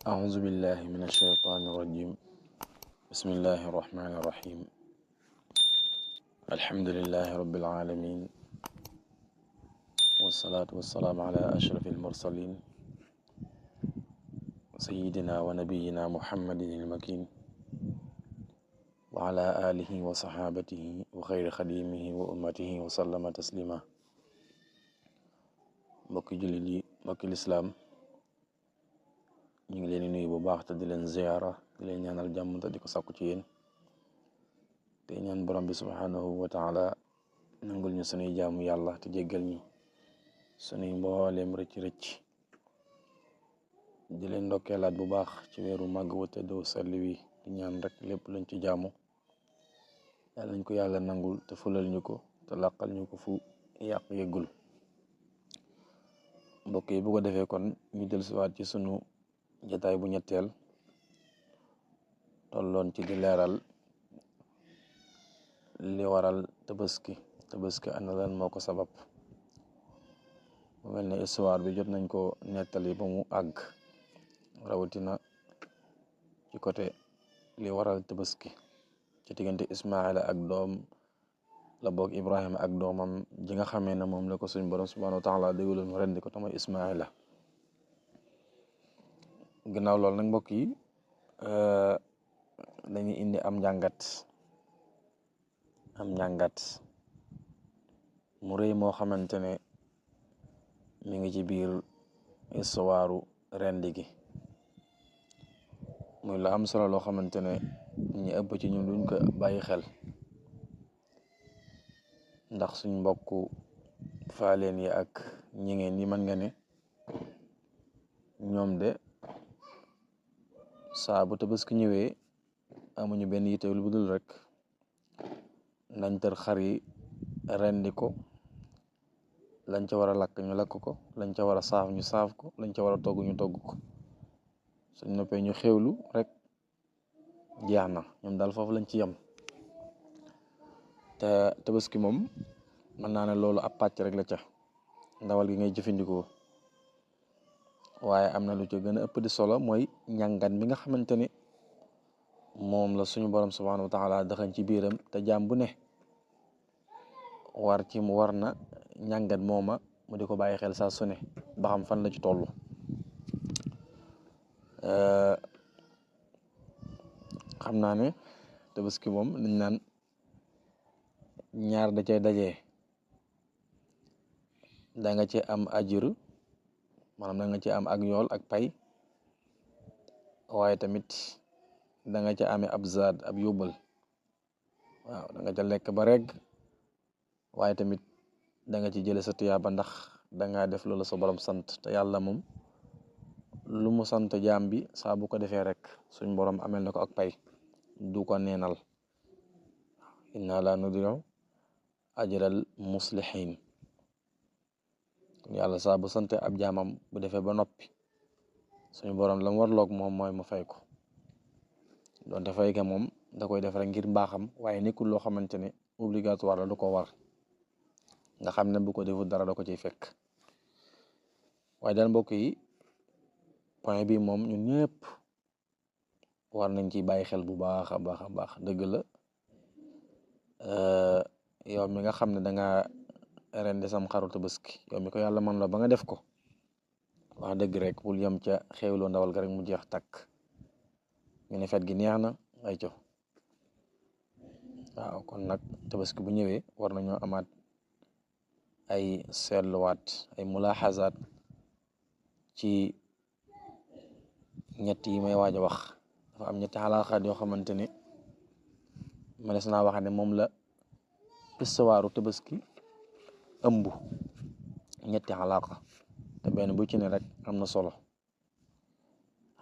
أعوذ بالله من الشيطان الرجيم بسم الله الرحمن الرحيم الحمد لله رب العالمين والصلاة والسلام على أشرف المرسلين سيدنا ونبينا محمد المكين وعلى آله وصحابته وخير خديمه وأمته وسلم تسليما mbokki jullit yi mbokki lislaam ñu ngi leen di nuyu bu baax te di leen ziyaara di leen ñaanal jàmm te di ko sàkku ci yéen te ñaan borom bi subhanahu wa taala nangul ñu sunuy jaamu yàlla te jéggal ñu sunuy mbooleem rëcc-rëcc di leen ndokkeelaat bu baax ci weeru màgg wu tedd wu sell wi di ñaan rek lépp luñ ci jaamu yàlla nañ ko yàlla nangul te fulal ñu ko te làqal ñu ko fu yàq yeggul mbokk yi bu ko defee kon ñu dellusiwaat ci sunu jataay bu ñetteel tolloon ci di leeral li waral tabaski ana lan moo ko sabab mu mel ne histoire bi jot nañ ko nettali ba mu àgg rawatina ci côté li waral tabaski ci diggante Ismaila ak doom la boog Ibrahima ak doomam ji nga xamee ne moom la ko suñ borom subhanahu wa taala dégaloon mu rendi ko te mooy Ismaila ginnaaw loolu nag mbokk yi dañuy indi am njàngat mu rëy moo xamante ne mi ngi ci biir histoire rendi gi muy la am solo loo xamante ne ñi ëpp ci ñun duñ ko bàyyi xel ndax suñ mbokku faaleen yi ak ñi ngeen yi mën nga ne ñoom de saa bu tabaski ñëwee amuñu benn yitte lu budul rek nañ tër xar yi rendi ko lañ ca war a lakk ñu lakk ko lañ ca war a saaf ñu saaf ko lañ ca war a togg ñu togg ko suñ noppee ñu xewlu rek jeex na ñoom daal foofu lañ ci yem te tabaski moom mën naa ne loolu ab pàcc rek la ca ndawal gi ngay jëfandikoo waaye am na lu ca gën a ëpp di solo mooy ñàngat mi nga xamante ne moom la suñu borom subhanahu wa taala daxañ ci biiram te jaam bu ne war na ñàngat mooma mu di ko bàyyi xel saa su ne ba xam fan la ci toll xam naa ne tabaski moom dañ naan ñaar da cay dajee da nga ci am ajur maanaam da nga ci am ak yool ak pay waaye tamit da nga ca amee ab zaad ab yóbbal waaw da nga ca lekk ba reg waaye tamit da nga ci jële sa tuyaaba ndax da ngaa def loolu sa borom sant te yàlla moom lu mu sant jaam bi saa bu ko defee rek suñ borom amel na ko ak pay du ko neenal inna la nudiu ajral muslihin yàlla saa bu sante ab jaamam bu defee ba noppi suñu borom la mu warloog moom mooy mu fay ko donte fay ka moom da koy def rek ngir mbaaxam waaye nekkul loo xamante ne obligatoire la du ko war nga xam ne bu ko defut dara da ko ciy fekk waaye daal mbokk yi point bi moom ñun ñëpp war nañ ci bàyyi xel bu baax a baax a baax dëgg la yow mi nga xam ne danga rendi sam xaru tabaski yow mi ko yàlla man la ba nga def ko wax dëgg rek bul yem ca xewloo ndawal ga rek mu jeex takk ñu ne fet gi neex na ay co waaw kon nag tabaski bu ñëwee war nañoo amaat ay seetluwaat ay mulaaxasaat ci ñett yi may waaj a wax dafa am ñetti xalaaxaat yoo xamante ne mënees naa wax ne moom la histoire tabaski ëmb ñetti xalaaqa te benn bu ci ne rek am na solo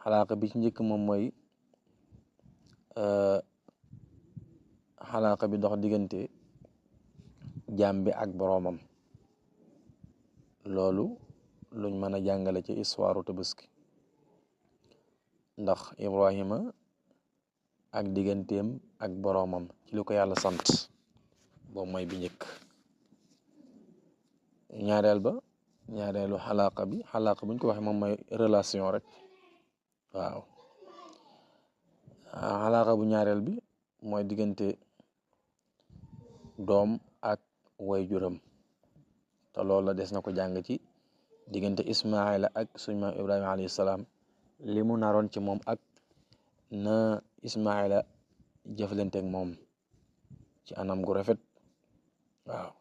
xalaaqa bi ci njëkk moom mooy xalaaqa bi dox diggante jaam bi ak boroomam loolu luñ mën a jàngale ci histoire tabaski ndax Ibrahima ak digganteem ak boroomam ci li ko yàlla sant boobu mooy bi njëkk ñaareelu xalaaqa buñ ko waxee moom mooy relation rek waaw xalaaqa bu ñaareel bi mooy diggante doom ak waajuram te loolu la des na ko jàng ci diggante Ismaila ak suñu maam Ibrahima alayhi salaam li mu naroon ci moom ak na Ismaila jëflanteeg moom ci anam gu rafet. waaw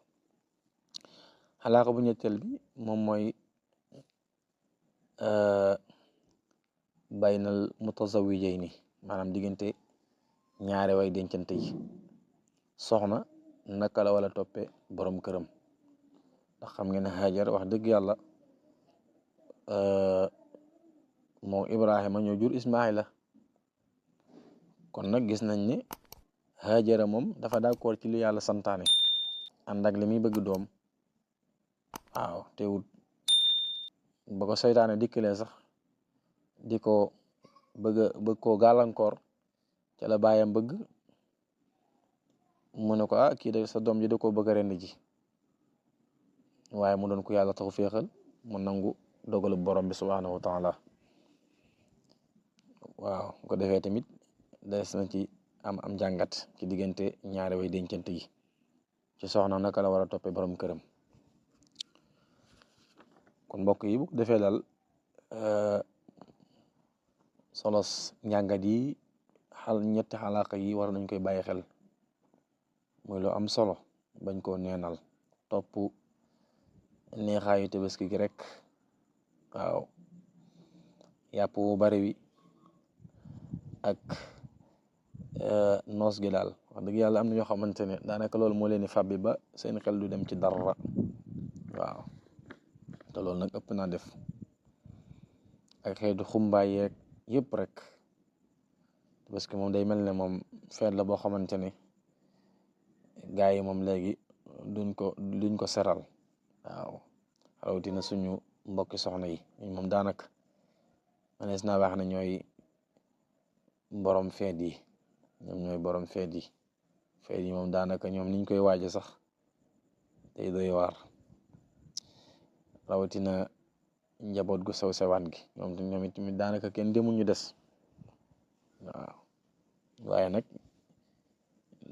xalaaqa bu ñetteel bi moom mooy baynal mutazawijayni maanaam diggante ñaari way dencante yi soxna naka la wala toppe borom këram ndax xam ngeen ne Hajar wax dëgg yàlla moom Ibrahima ñoo jur Ismaila kon nag gis nañ ne Hajara moom dafa d'accord ci li yàlla santaane ànd ak li muy bëgg doom waaw teewut ba ko seytaane dikkalee sax di ko bëgg koo gàllankoor ca la baayam bëgg mu ne ko kii de sa doom ji da koo bëgg a rend ji waaye mu doon ko yàlla taxu féexal mu nangu dogalu borom bi subhanahu wa taala waaw ko defee tamit des na ci am jàngat ci diggante ñaari way dencante yi ci soxna naka la war a toppee borom këram kon mbokk yi bu ko defee daal solos njàngat yi ñetti xalaaqa yi war nañ koy bàyyi xel muy lu am solo bañ koo neenal topp neexaayu tabaski gi rek waaw yàpp wu bari wi ak noos gi daal wax dëgg yàlla am na ñoo xamante ne daanaka loolu moo leen di fàbbi ba seen xel du dem ci dara waaw te loolu nag ëpp naa def ak xeetu xumbaay yeeg yëpp rek parce que moom day mel ne moom feet la boo xamante ne gaa yi moom léegi duñ ko seral waaw rawatina suñu mbokki soxna yi moom daanaka manees naa wax ne ñooy borom feet yi ñooy borom feet yi moom daanaka ñoom niñ koy waaje sax day doy waar rawatina njaboot gu sew sewaan gi ñoom tamit daanaka kenn demul ñu des waaw waaye nag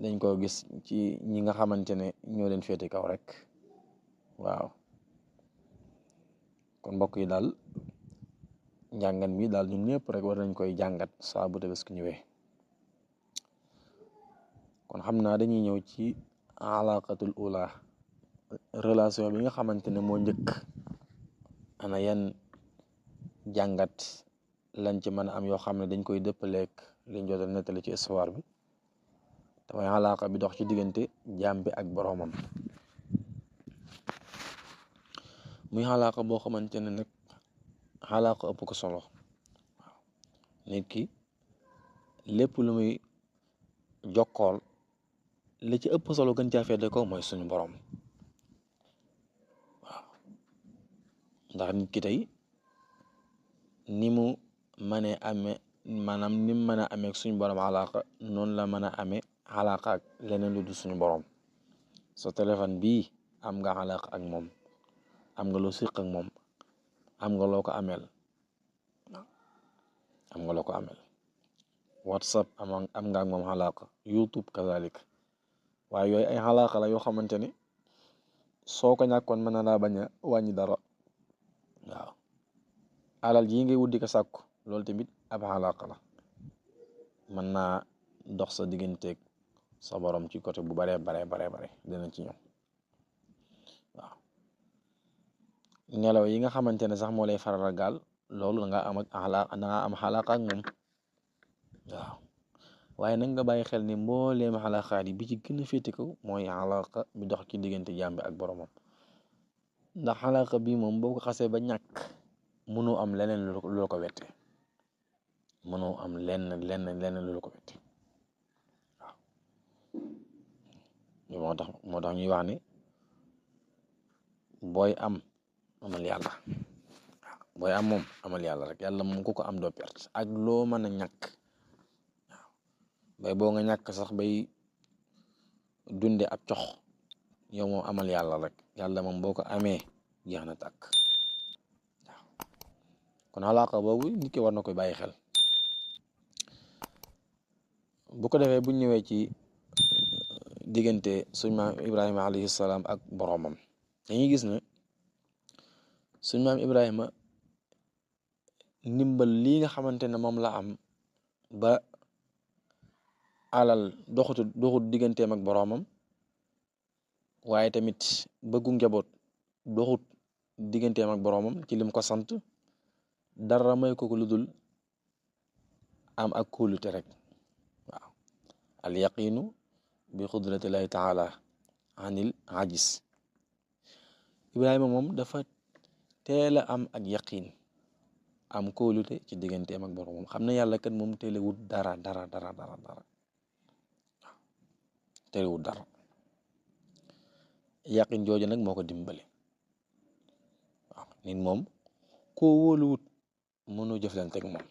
dañ ko gis ci ñi nga xamante ne ñoo leen féete kaw rek waaw kon mbokk yi daal njàngat mi daal ñun ñëpp rek war nañ koy jàngat saa bu Tabaski ñëwee kon xam naa dañuy ñëw ci alaqatul ula relation bi nga xamante ne moo njëkk ana yan jàngat lañ ci mën a am yoo xam ne dañ koy dëppaleek liñ jot a nettali ci histoire bi te mooy alaqa bi dox ci diggante jaam bi ak boroomam muy alaqa boo xamante ne nag alaqa ëpp ko solo waaw nit ki lépp lu muy jokkool li ci ëpp solo gën caa féete ko mooy suñu boroom waaw ndax nit ki tey ni mu mënee amee maanaam ni mu mën a amee suñu boroom alaqa noonu la mën a amee alaqa ak leneen lu dul suñu boroom sa téléphone bii am nga alaqa ak moom am nga loo siq ak moom am nga loo ko ameel WhatsApp am nga ak moom alaqa YouTube kazalik waaye yooyu ay alaqa la yoo xamante ne soo ko ñàkkoon mën na laa bañ a wàññi dara waaw alal jii ngay wut di ko sàkku loolu tamit ab alaqa la mën naa dox sa digganteeg sa borom ci côté bu bare dina ci ñëw waaw nelaw yi nga xamante ne sax moo lay faral gaal loolu da nga am xalaqa ak moom waaw waaye nag nga bàyyi xel ni mbooleem xalaqaat yi bi ci gën a féete kaw mooy xalaqa bi dox ci diggante jaam bi ak boromam ndax xalaqa bi moom boo ko xasee ba ñàkk mënoo am leneen lu ko wette mënoo am leneen lu ko wette waaw moo tax ñuy wax ne booy am amal yàlla booy am moom amal yàlla rek yàlla moom ku ko am doo perte ak loo mën a ñàkk waaw bay boo nga ñàkk sax bay dunde ab cox yow moom amal yàlla rek yàlla moom boo ko amee jeex na tàkk waaw kon alaaka boobu nit ki war na koy bàyyi xel bu ko defee bu ñëwee ci diggante suñ maam Ibrahima alayhi salaam ak boroomam dañuy gis ne suñ maam Ibrahima ndimbal lii nga xamante ne moom la am ba alal doxut digganteem ak boroomam waaye tamit bëggu njaboot doxut digganteem ak boroomam ci lim ko sant dara may ko lu dul am ak kóolute rek waaw al yaqinu bi xudratillahi taala anil ajis Ibrahima moom dafa teel a am ak yaqin am kóolute ci digganteem ak boroomam xam ne yàlla kat moom teelewut dara terewut dara yaqin jooju nag moo ko dimbale waaw nit moom koo wóoluwut mënoo jëflante ak moom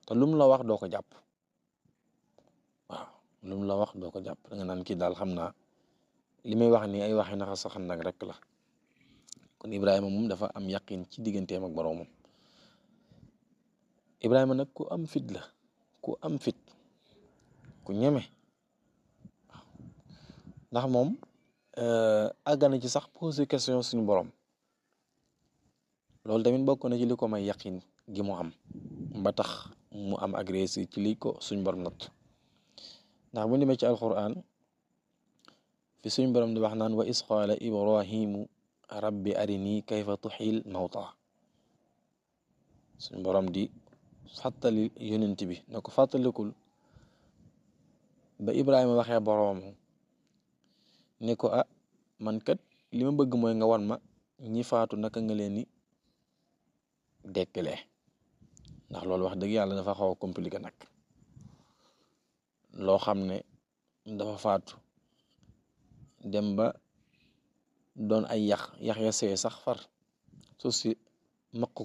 te lum la wax doo ko jàpp waaw lum la wax doo ko jàpp da nga naan kii daal xam naa li may wax nii ay waxi naxa saxan nag rek la kon Ibrahima moom dafa am yaqin ci digganteem ak boroomam Ibrahima nag ku am fit la ku am fit ku ñeme ndax moom àggana ci sax posé question suñu borom loolu tamit bokk na ci li ko may yaqin gi mu am ba tax mu am agressé ci li ko suñ borom natt ndax bu demee ci alquran fi suñ borom di wax naan wa is qaala ibrahimu rabbi arini kayfa tuxil mawta suñ borom di fàttali yonent bi na ko fàttalikul ba Ibrahima waxee boroom ne ko man kat li ma bëgg mooy nga wan ma ñi faatu naka nga leen ni dekkalee ndax loolu wax dëgg yàlla dafa xaw a compliqué nag loo xam ne dafa faatu dem ba doon ay yax ya see sax far suuf si maq ko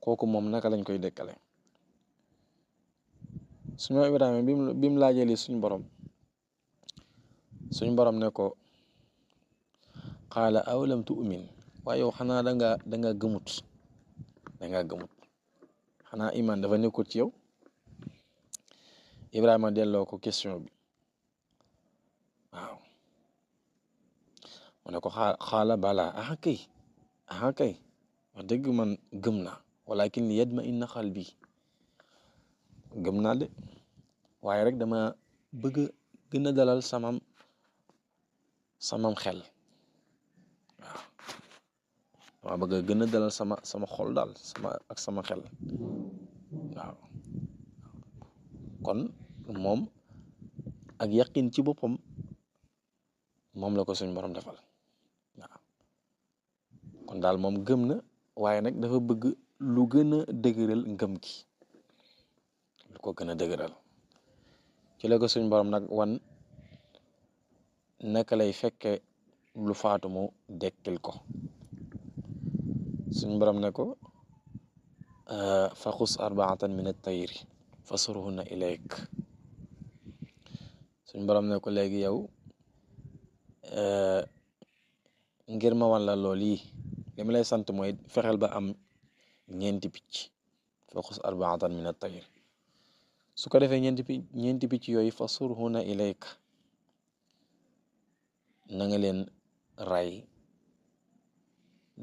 kooku moom naka lañ koy dekkale suñu Ibrahima bi mu laajee li suñ borom ne ko qaala awalam tu'min waaye yow xanaa danga gëmut xanaa iman dafa nekkul ci yow Ibrahima delloo ko question bi waaw mu ne ko xaala bala aha kay wax dëgg man gëm naa walakin li yadma inna qalbi gëm naa de waaye rek dama bëgg gën a dalal samam xel waaw dama bëgg gën a dalal sama xol daal sama xel waaw kon moom ak yaqin ci boppam moom la ko suñ borom defal waaw kon daal moom gëm na waaye nag dafa bëgg lu gën a dëgëral ngëm gi lu ko gën a dëgëral ci la ko suñ borom nag wan naka lay fekke lu faatu mu dekkil ko suñ borom ne ko fa xus arbaatan min at-tayri fasurhunna ilayk suñ borom ne ko léegi yow ngir ma wan la lool yi li ma lay sant mooy fexeel ba am ñeenti picc fa xus arbaatan min at-tayr su ko defee ñeenti picc yooyu fasurhunna ilayk na nga leen ray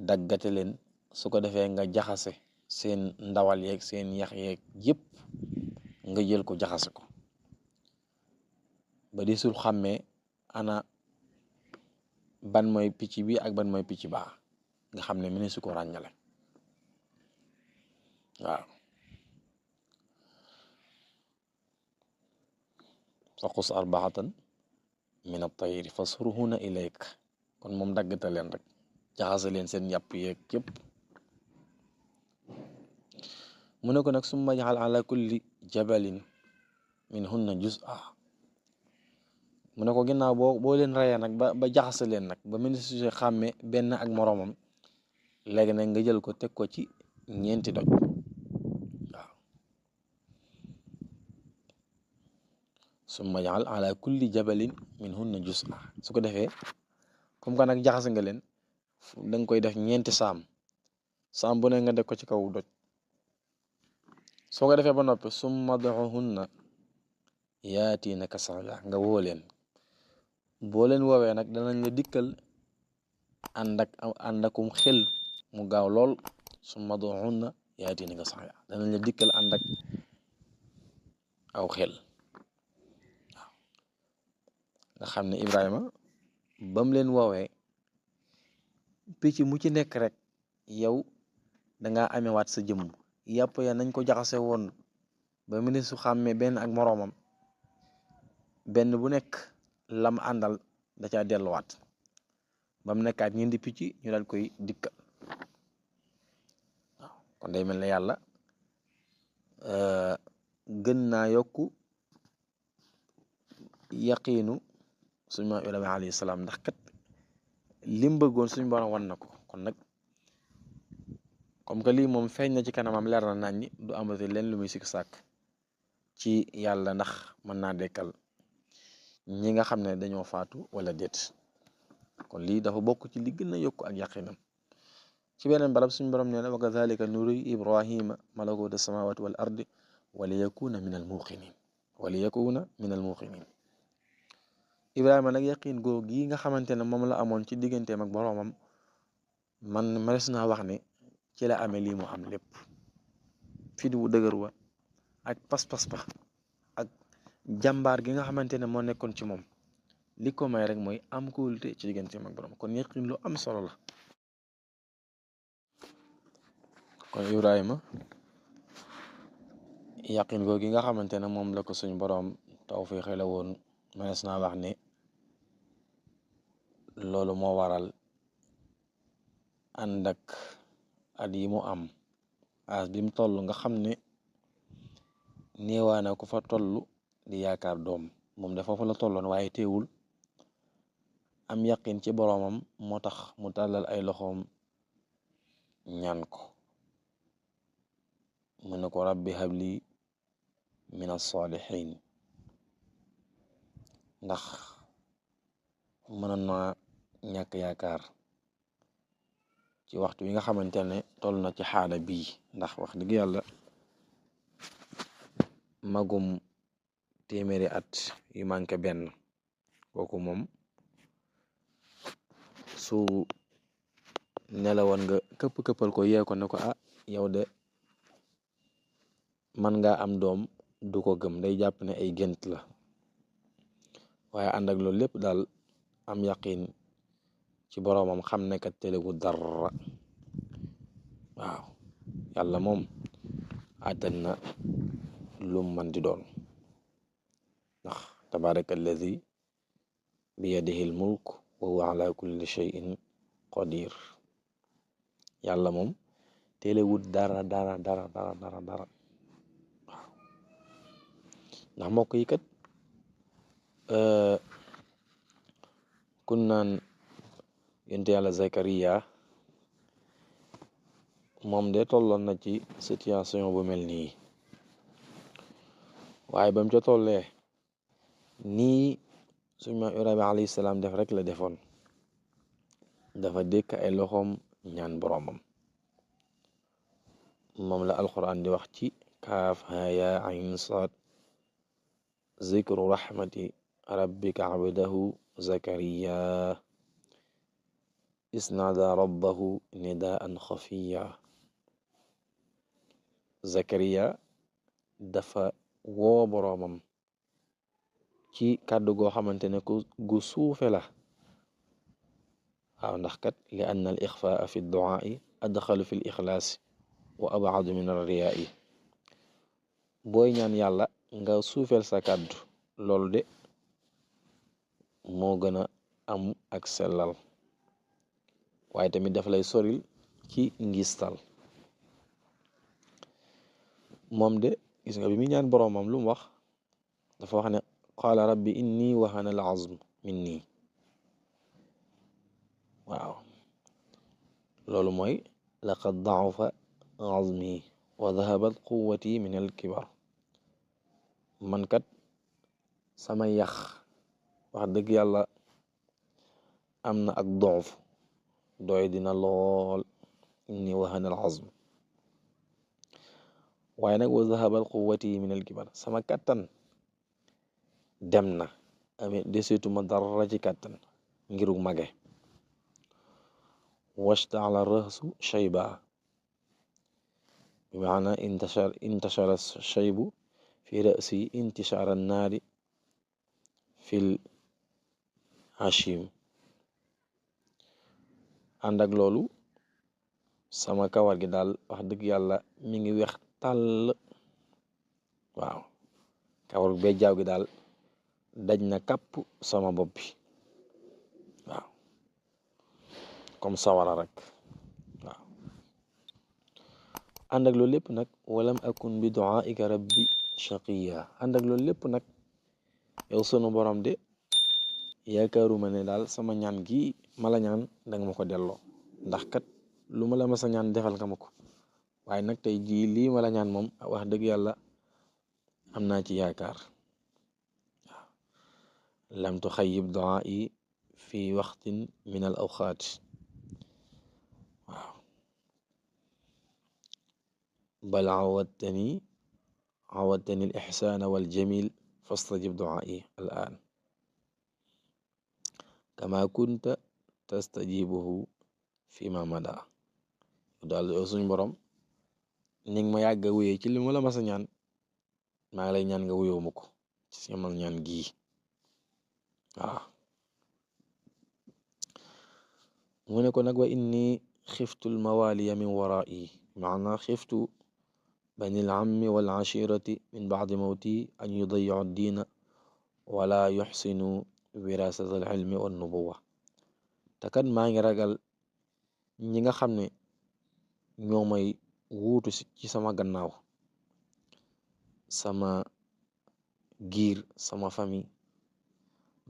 daggate leen su ko defee nga jaxase seen ndawal yeeg seen yax yeeg yépp nga jël ko jaxase ko ba di sul xàmmee ana ban mooy picc bi ak ban mooy picc baa nga xam ne mëne su ko ràññale waaw faqus arbaatan min at-tayri fasurhunna ilayk kon moom daggate leen rek jaxase leen seen yàpp yeeg yépp mu ne ko nag summa jaxal ala kulli jabalin minhunna juz'a mu ne ko ginnaaw boo leen rayee nag ba jaxase leen nag ba ministre si xàmme benn ak moroomam léegi nag nga jël ko teg ko ci ñeenti doj waaw summa jaxal ala kulli jabalin minhunna juz'a su ko defee comme que nag jaxase nga leen danga koy def ñeenti saam bu ne nga def ko ci kaw doj soo ko defee ba noppi summa duhunna yaatinaka sa'ya nga woo leen boo leen woowee nag danañ la dikkal ànd akum xel mu gaaw lool summa duhunna yaatinaka sa'ya danañ la dikkal ànd ak aw xel waaw nga xam ne Ibrahima bam leen woowee picc mu ci nekk rek yow dangaa amewaat sa jëmm yàpp ya nañ ko jaxase woon ba mu ne su xàmmee benn ak moroomam benn bu nekk lam àndal da caa delluwaat ba mu nekkaat ñeenti picc ñu daal koy dikkal waaw kon day mel ne yàlla gën naa yokku yaqiinu suñu maam Ibrahima alayhi salaam ndax kat lim bëggoon suñu borom wan na ko kon nag comme que lii moom feeñ na ci kanamam leer na nañ du amati leen lu muy sikk sàkk ci yàlla ndax mën naa dekkal ñi nga xam ne dañoo faatu wala déet kon lii dafa bokk ci li gën a yokku ak yaqinam ci beneen barab suñu borom nee na wa kadhalika nuri Ibrahima malakuta samawati wal ardi waliyakuna min al muqinin Ibrahima nag yaqin googu gi nga xamante ne moom la amoon ci digganteem ak boroomam man manes naa wax ne ci la amee lii mu am lépp fit wu dëgër wa ak pas-pas ba ak jàmbaar gi nga xamante ne moo nekkoon ci moom li ko may rek mooy am kóolute ci digganteem ak boroom kon yaqin lu am solo la kon Ibrahima yaqin googu gi nga xamante ne moom la ko suñ boroom tawfiix la woon manes naa wax ne loolu moo waral ànd ak at yi mu am as bi mu toll nga xam ne néewaana ku fa toll di yaakaar doom moom dafa fa la tolloon waaye teewul am yaqin ci boroomam moo tax mu tàllal ay loxoom ñaan ko mu ne ko rabbi habli min as-salihin ndax mënoon naa ñàkk yaakaar ci waxtu wi nga xamante ne toll na ci xaala bii ndax wax dëgg yàlla magum téeméeri at yu manqué benn kooku moom su nelawoon nga këppal ko yee ko ne ko yow de man ngaa am doom du ko gëm day jàpp ne ay gént la waaye ànd ak loolu lépp daal am yaqin ci boroomam xam ne kat télégu dara waaw yàlla moom àttan na lum man di doon ndax tabaraka alladi bi yadihi l mulk wa huwa ala kulli shay'in qadir yàlla moom téléwut dara waaw ndax mbokk yi kat kun naan yonent yàlla Zakariya moom de tolloon na ci situation bu mel nii waaye bam ca tollee nii suñu maam Ibrahima alayhi salaam def rek la defoon dafa dékk ay loxoom ñaan boroomam moom la alquran di wax ci kaaf haa yaa ayn saad zikru rahmati rabbika abdahu Zakariya isnada rabbahu nidaan xafiya Zakariya dafa woo boroomam ci kàddu goo xamante ne gu suufe la waaw ndax kat li anna al ixfaa fi duaai adxalu fi l ixlaasi wa abadu min al riyaai booy ñaan yàlla nga suufeel sa kàddu loolu de moo gën a am ak sellal waaye tamit dafa lay soril ci ngistal moom de gis nga bi muy ñaan boroomam lu mu wax dafa wax ne qaala rabbi inni wahana al azm minni waaw loolu mooy laqad da'ufa azmi wa dhahabat quwwati min al kibar man kat sama yax wax dëgg yàlla am na ak doof doy dina lool inni wahana al azm waaye nag wa zahabal quwwati min al kibar sama kattan dem na amee deseetuma dara ci kattan ngirug mage washtaala rësu shayba bi maana intashara shaybu fi rasi intishara naari fil hashim ànd ak loolu sama kawar gi daal wax dëgg yàlla mi ngi weex tàll. waaw kawar bee jaaw gi daal daj na kàpp sama bopp bi waaw comme sawara rek waaw ànd ak loolu lépp nag walam akun bi du'aika rabbi shaqiya ànd ak loolu lépp nag yow sunu borom de yaakaaruma ne daal sama ñaan gi mala ñaan danga ma ko delloo ndax kat lu ma la masa ñaan defal nga ma ko waaye nag tey jii lii ma la ñaan moom wax dëgg yàlla am naa ci yaakaar waaw lam tuxayyib du'aa'i fi waxtin min al awqaat waaw bal awadtani al ixsaana wal jamil fastajib du'aa'i al aan kama kunta tastajibuhu fi ma mada daal yow suñ borom ni nga ma yàgg a wuyee ci li ma la masa ñaan maa ngi lay ñaan nga wuyoo ma ko ci sama ñaan gii waaw mu ne ko nag wa inni xiftu l mawaliya min wara'i maana xiftu bani l ammi wal ashirati min ba'di mawti an yudayi'u diina wala yuxsinu wirasat al ilmi wan nubuwa te kat maa ngi ragal ñi nga xam ne ñoo may wuutu ci sama gannaaw sama giir sama famille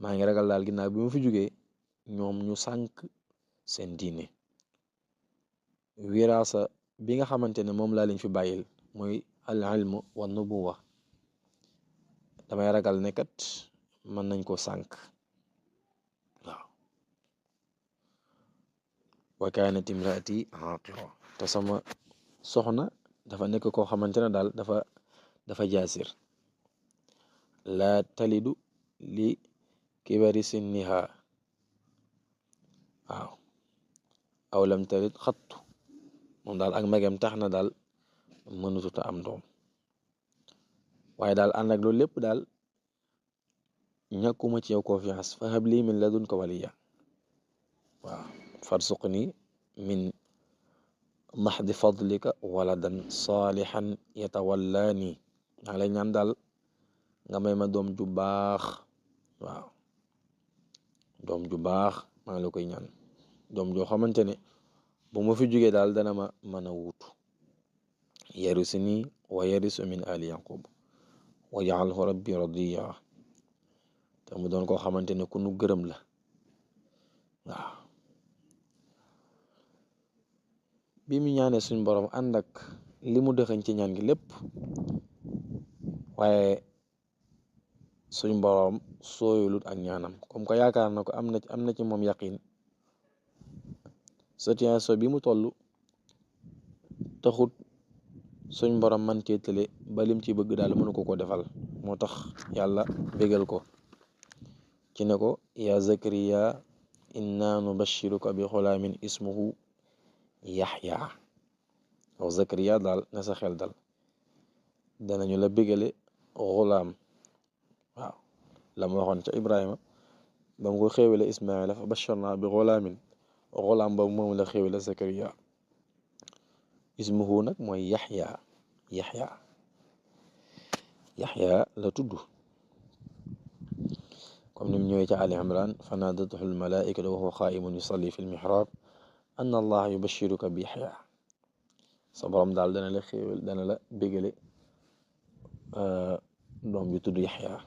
maa ngi ragal daal ginnaaw bi ma fi jógee ñoom ñu sànk seen diine wiraasa bi nga xamante ne moom laa leen fi bàyyil mooy al ilmu wa nubuwa damay ragal ne kat mën nañ ko sànk waaw wa kaanat imraati aaqira te sama soxna dafa nekk koo xamante ne daal dafa jaasir laa talidu li kibari sinniha waaw aw lam talid xattu moom daal ak magam tax na daal mënututa am doom waaye daal ànd ak loolu lépp daal ñàkkuma ci yow confiance fa habli min ladunka waliya waaw farsuqni min maxdi fadlika waladan salihan yatawallaani maa lay ñaan daal nga may ma doom ju baax waaw doom ju baax maa ngi la koy ñaan doom joo xamante ne bu ma fi jógee daal dana ma mën a wuutu yarisuni wa yarisu min ali yaqub wa jaalhu rabbi radiya te mu doon koo xamante ne ku nu gërëm la waaw bi mu ñaanee suñ borom ànd ak li mu dëxañ ci ñaan gi lépp waaye suñ borom sooyulut ak ñaanam comme que yaakaar na ko am na ci moom yaqin situation bi mu toll taxut suñ borom man cee tële ba lim ci bëgg daal mënu ko defal moo tax yàlla bégal ko ci ne ko ya zakariya inna nubashiruka bi xulaamin ismuhu yaxya aw zakariya daal na sa xel dal danañu la bégale xulaam waaw la mu waxoon ca ibrahima ba mu ko xéewale ismaila fa basharna bi xulaamin xulaam ba moom la xéewale zakariya ismuhu nag mooy yaxya la tudd comme ni mu ñëwee ca ali imran fa naadatuhu almalaikatu wa huwa qaa'imun yusalli fi lmihrab anna allah yubashiruka bi yaxya sa borom daal dana la xéewal dana la bégale doom ju tudd yaxya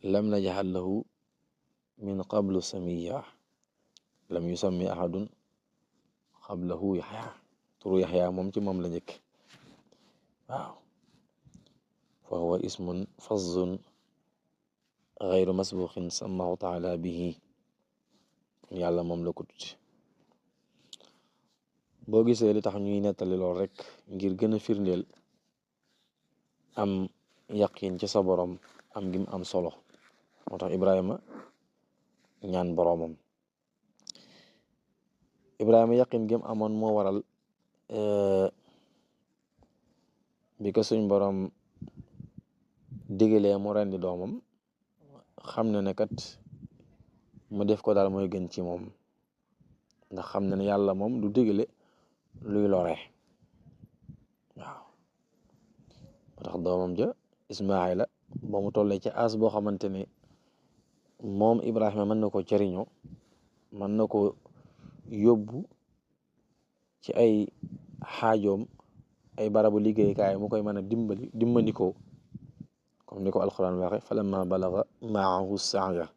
lam naj'al lahu min qablu samiyya lam yusammi ahadun qablahu yaxya turu yaxya moom ci moom la njëkk waaw fa huwa ismun fazzun gayru masbuqin sammahu taala bihi yàlla moom la ko tudde boo gisee li tax ñuy nettali lool rek ngir gën a firndeel am yaqin ci sa borom am gim am solo moo tax Ibrahima ñaan boroomam. Ibrahima yaqin gim amoon moo waral bi ko suñ borom digalee mu rendi doomam xam na ne kat mu def ko daal mooy gën ci moom ndax xam na ne yàlla moom du digale luy lore waaw. moo tax doomam ja Ismaayla ba mu tollee ci as boo xamante ne moom Ibrahima mën na ko jëriñoo mën na ko yóbbu ci ay xaajoom ay barabu liggéeykaay mu koy mën a dimbandikoo comme ni ko alquran waxe falamma balaga maahu saaya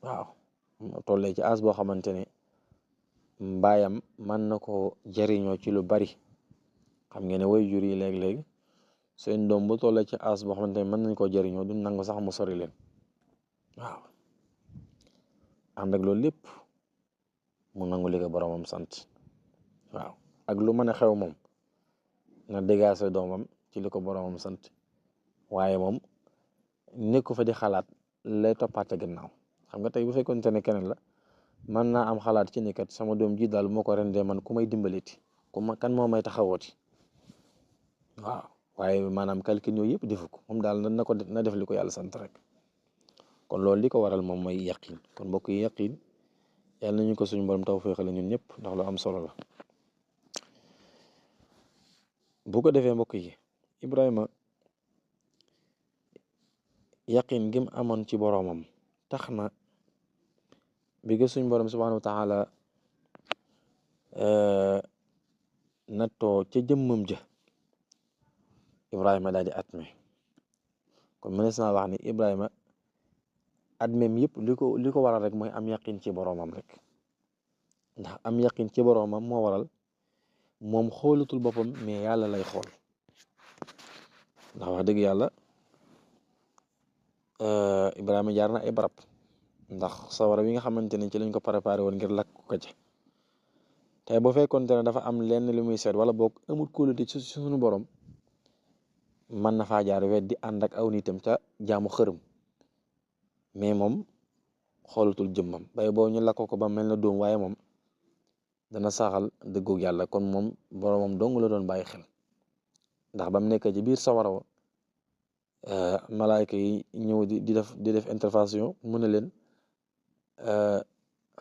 waaw mu tollee ci as boo xamante ne mbaayam mën na ko jëriñoo ci lu bari. xam ngeen ne way jur yi léeg-léeg seen doom bu tollee ci as boo xamante ne mën nañ koo jëriñoo du nangu sax mu sori leen waaw ànd ak loolu lépp mu nangu li ko boromam sant waaw ak lu mën a xew moom na dégaase doomam ci li ko boromam sant waaye moom nekku fa di xalaat lay toppaate gannaaw. xam nga tey bu fekkoonte ne keneen la mën naa am xalaat ci ne kat sama doom ji daal moo ko rendee man ku may dimbaliti kan moo may taxawooti waaw waaye maanaam calcul yooyu yëpp defu ko moom daal na def li ko yàlla sant rek. kon loolu li ko waral moom mooy yaqin. kon mbokk yi yaqin yàlla nañu ko suñu borom tawfeexal ñun ñëpp ndax lu am solo la. bu ko defee mbokk yi Ibrahima yaqin gim amoon ci boromam tax na bi ko suñu borom subhanahu wa taala nattoo ca jëmmam ja Ibrahima daal di atme. kon mënees naa wax ni Ibrahima admeem yëpp li ko waral rek mooy am yaqin ci boromam rek ndax am yaqin ci boromam moo waral moom xoolatul boppam mais yàlla lay xool ndax wax dëgg yàlla Ibrahima jaar na ay barab ndax sawara wi nga xamante ne ci lañ ko préparé woon ngir lakk ko ca tey boo fekkoonte ne dafa am lenn li muy seet wala boog amul kóolute ci suñu borom mën na faa jaar weddi ànd ak aw nitam ca jaamu xërëm mais moom xoolatul jëmmam bay boo ñu lakk ko ba mel na doom waaye moom dana saxal dëggug yàlla. kon moom boromam dong la doon bàyyi xel ndax ba mu nekk ci biir sawara wa malaayka yi ñëw di def intervention mu ne leen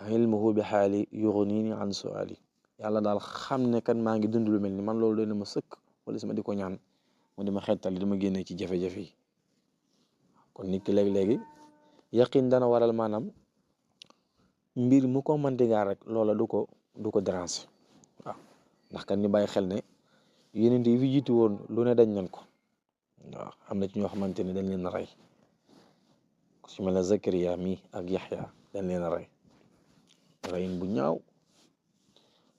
ilmuhu bi xaali yuxnini an suali yàlla daal xam ne kan maa ngi dund lu mel ni man loolu doy na ma sëkk wala sama di ko ñaan mu di ma xettali dama génne ci jafe-jafe yi. kon nit ki léegi-léegi yaqin dana waral maanaam mbir mu ko mën di gaar rek loola du ko déranger waaw ndax kan ñu bàyyi xel ne yeneen yi fi jiitu woon lu ne dañ nañ ko waaw am na ci ñoo xamante ne dañ leen a rey ku ci mel ne Zakariya mi ak Yaxya dañ leen a rey reyin bu ñaaw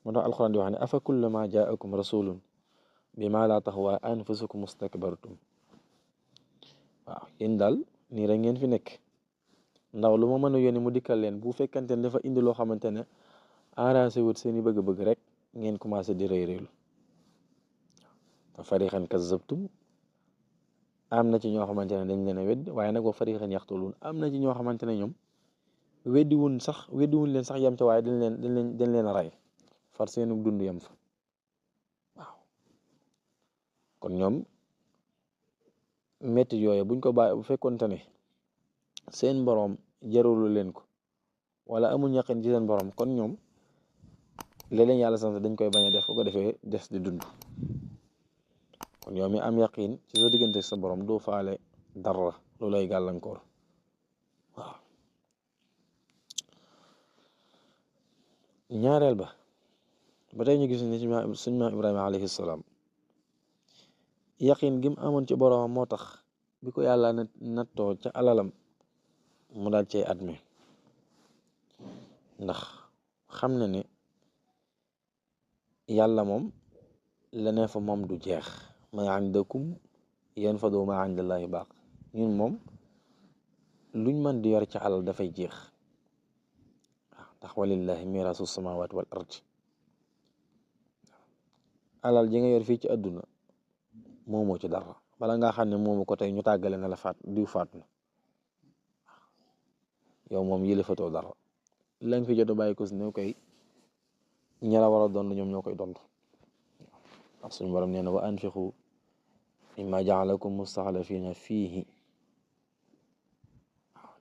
moo tax alxuraan di wax ne afa kullama jaakum rasulun bima la tahwa anfusukum mustakbartum waaw yéen daal nii rek ngeen fi nekk ndaw lu ma mën a yónni mu dikkal leen bu fekkante ne dafa indi loo xamante ne arrangé wut seeni bëgg-bëgg rek ngeen commencé di rëy rëylu fa farixan kazzabtum am na ci ñoo xamante ne dañ leen a wedd waaye nag wa farixan yaxtuluun am na ci ñoo xamante ne ñoom weddiwuñ leen sax yem ca waaye dañ leen a rey far seenu dund yem fa waaw. kon ñoom métti yooyu buñ ko bàyyi bu fekkonte ne seen boroom jarulu leen ko wala amuñ yaqin ci seen boroom kon ñoom léeg-léeg yàlla sant dañ koy bañ a def bu ko defee des di dund. kon yow mi am yaqin ci sa diggante sa borom doo faale dara lu lay gàllankoor waaw. ñaareel ba tey ñu gis ne suñ maam Ibrahima alayhi salaam yaqin gi mu amoon ci boromam moo tax bi ko yàlla nattoo ca alalam mu daal cay adme ndax xam na ne yàlla moom la ne fa moom du jeex ma indakum yanfadu ma indallahi baaq ñun moom luñ mën di yor ca alal dafay jeex waaw ndax walillahi mirasu samawati wal ardi alal ji nga yor fii ci àdduna moomoo ci dara bala ngaa xam ne moomu ko tey ñu tàggale na la diw faatu na yow moom yëlifatoo dara la nga fi jot a bàyyi ko si ne koy ña la war a doon ñoom ñoo koy dond ndax suñu borom nee na wa anfiqu mimma jaalakum mustaxlafiina fiihi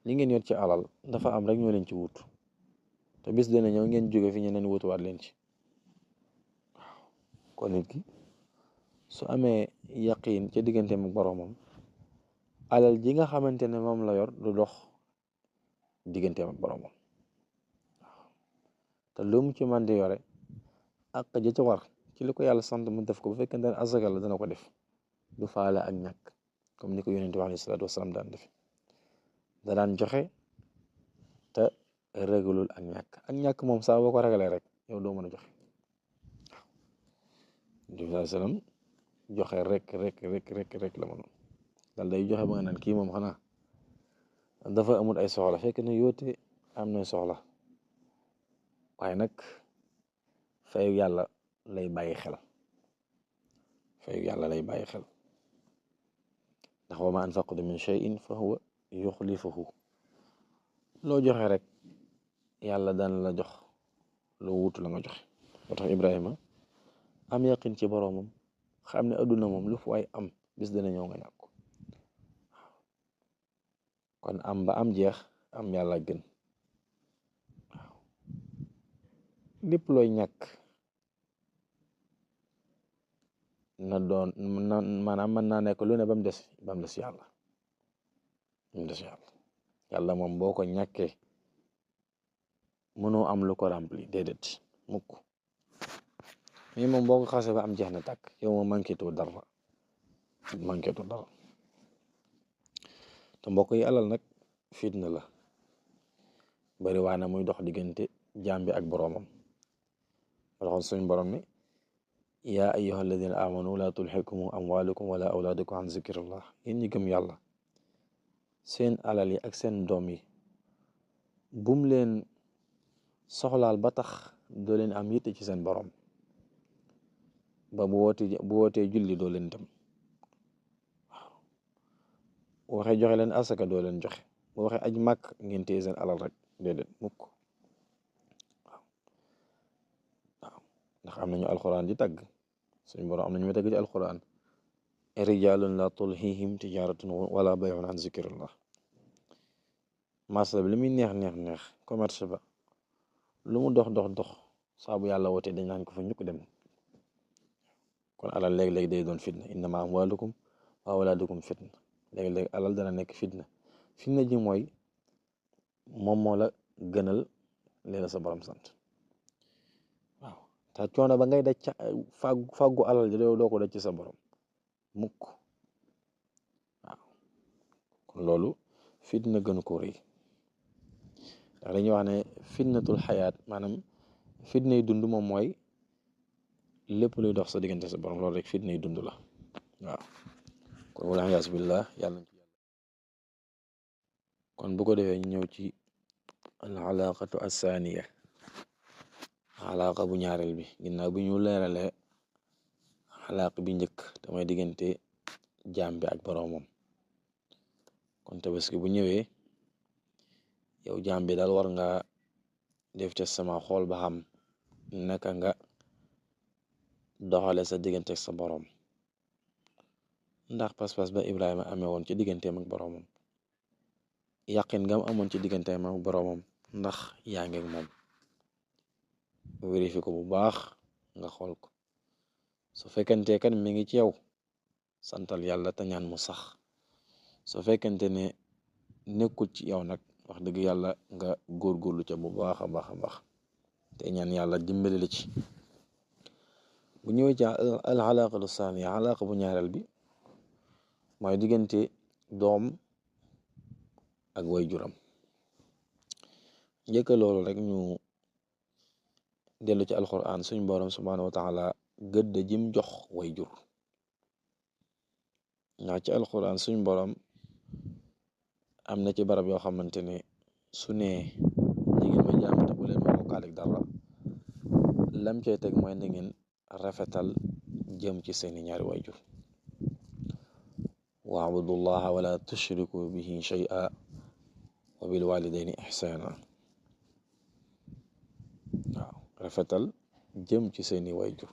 li ngeen yor ci alal dafa am rek ñoo leen ci wut te bis dina ñëw ngeen jóge fi ñeneen wutuwaat leen ci waaw kon nit ki su amee yaqiin ca digganteem ak boroomam alal ji nga xamante ne moom la yor du dox digganteem ak boroomam waaw te lu mu ci man di yore ak ja ca war ci li ko yàlla sant mu def ko bu fekkente ne asaka la dana ko def du faale ak ñàkk comme ni ko yonent bi alayhi salaatu wasalaam daan def da daan joxe te régalul ak ñàkk moom saa boo ko ragalee rek yow doo mën a joxe waaw sallam joxe rek la mënoon dal day joxe ba nga naan kii moom xanaa dafa amul ay soxla fekk na yoote am na soxla waaye nag fayu yàlla lay bàyyi xel ndax wa ma anfaqtum min shay'in fa huwa yuxlifuhu loo joxe rek yàlla daan la jox loo wutu la nga joxe moo tax Ibrahima am yaqin ci boroomam xam ne adduna moom lu fu waay am bis dana ñëw nga ñàkk ko kon am ba am jeex am yàlla gën waaw lépp looy ñàkk na doon maanaam mën naa nekk lu ne ba mu des yàlla yàlla moom boo ko ñàkkee mënoo am lu ko rempli déedéet mukk mais moom boo ko xasee ba am jeex na tàkk yow moom manqué too dara te mbokk yi alal nag fitna la bari waa na muy dox diggante jaam bi ak boroomam ma taxoon suñ borom mi yaa ayyuha alladina amanu la tulhikum amwalukum wala awlaadukum an zikrillah yéen ñi gëm yàlla seen alal yi ak seen doom yi bum leen soxlaal ba tax doo leen am yitte ci seen borom ba bu wootee julli doo leen dem waaw waxee joxe leen asaka doo leen joxe bu waxee aj màkk ngeen téye seen alal rek déedéet mukk waaw ndax am nañu alxuraan di tagg suñu borom am nañu may tagg ci alxuraan rijaalun la tulhihim tijaratun wala bay'un an zikrillah marché bi li muy neex commerce ba lu mu dox saa bu yàlla wootee dañ naan ko fa ñukk dem kon alal léeg-léeg day doon fitna innama amwalukum wa awlaadukum fitna léeg-léeg alal dana nekk fitna ji mooy moom moo la gënal leen sa borom sant waaw te coono ba ngay daj ca fàggu alal ji doo ko daj ci sa borom mukk waaw kon loolu fitna gënu ko rëy ndax dañuy wax ne fitnatul xayaat maanaam fitna yi dund moom mooy lépp luy dox sa diggante sa borom loolu rek fitna yi dund la waaw kon wala yaas billah yàlla kon bu ko defee ñu ñëw ci al alaqatu assaaniya alaqa bu ñaareel bi ginnaaw bi ñu leeralee alaaq bi njëkk damay diggante jaam bi ak boroomam kon tabaski bu ñëwee yow jaam bi daal war nga def te sama xool ba xam naka nga doxale sa diggante ak sa boroom ndax pas-pas ba Ibrahima amee woon ci digganteem ak boroomam yàqin ngam amoon ci digganteem ak boroomam ndax yaa ngi ak moom vérifié ko bu baax nga xool ko su fekkente kan mi ngi ci yow santal yàlla te ñaan mu sax su fekkente ne nekkul ci yow nag wax dëgg yàlla nga góorgóorlu ca bu baax a baax te ñaan yàlla dimbali la ci bu ñëwee ci al alaqatu saaniya alaqa bu ñaareel bi mooy diggante doom ak way juram njëkk loolu rek ñu dellu ci alquran suñ borom subhanahu wa taala gëdd jim jox way jur ndax ci alquran suñ borom am na ci barab yoo xamante ne su ne ñi ngeen ma jaamate bu leen ma bokkaale ak dara lam cay teg mooy na ngeen rafetal jëm ci seeni ñaari waajur wa'budullaha wala tushriku bihi shay'a wa bil walidayni ihsana waaw rafetal jëm ci seeni waajur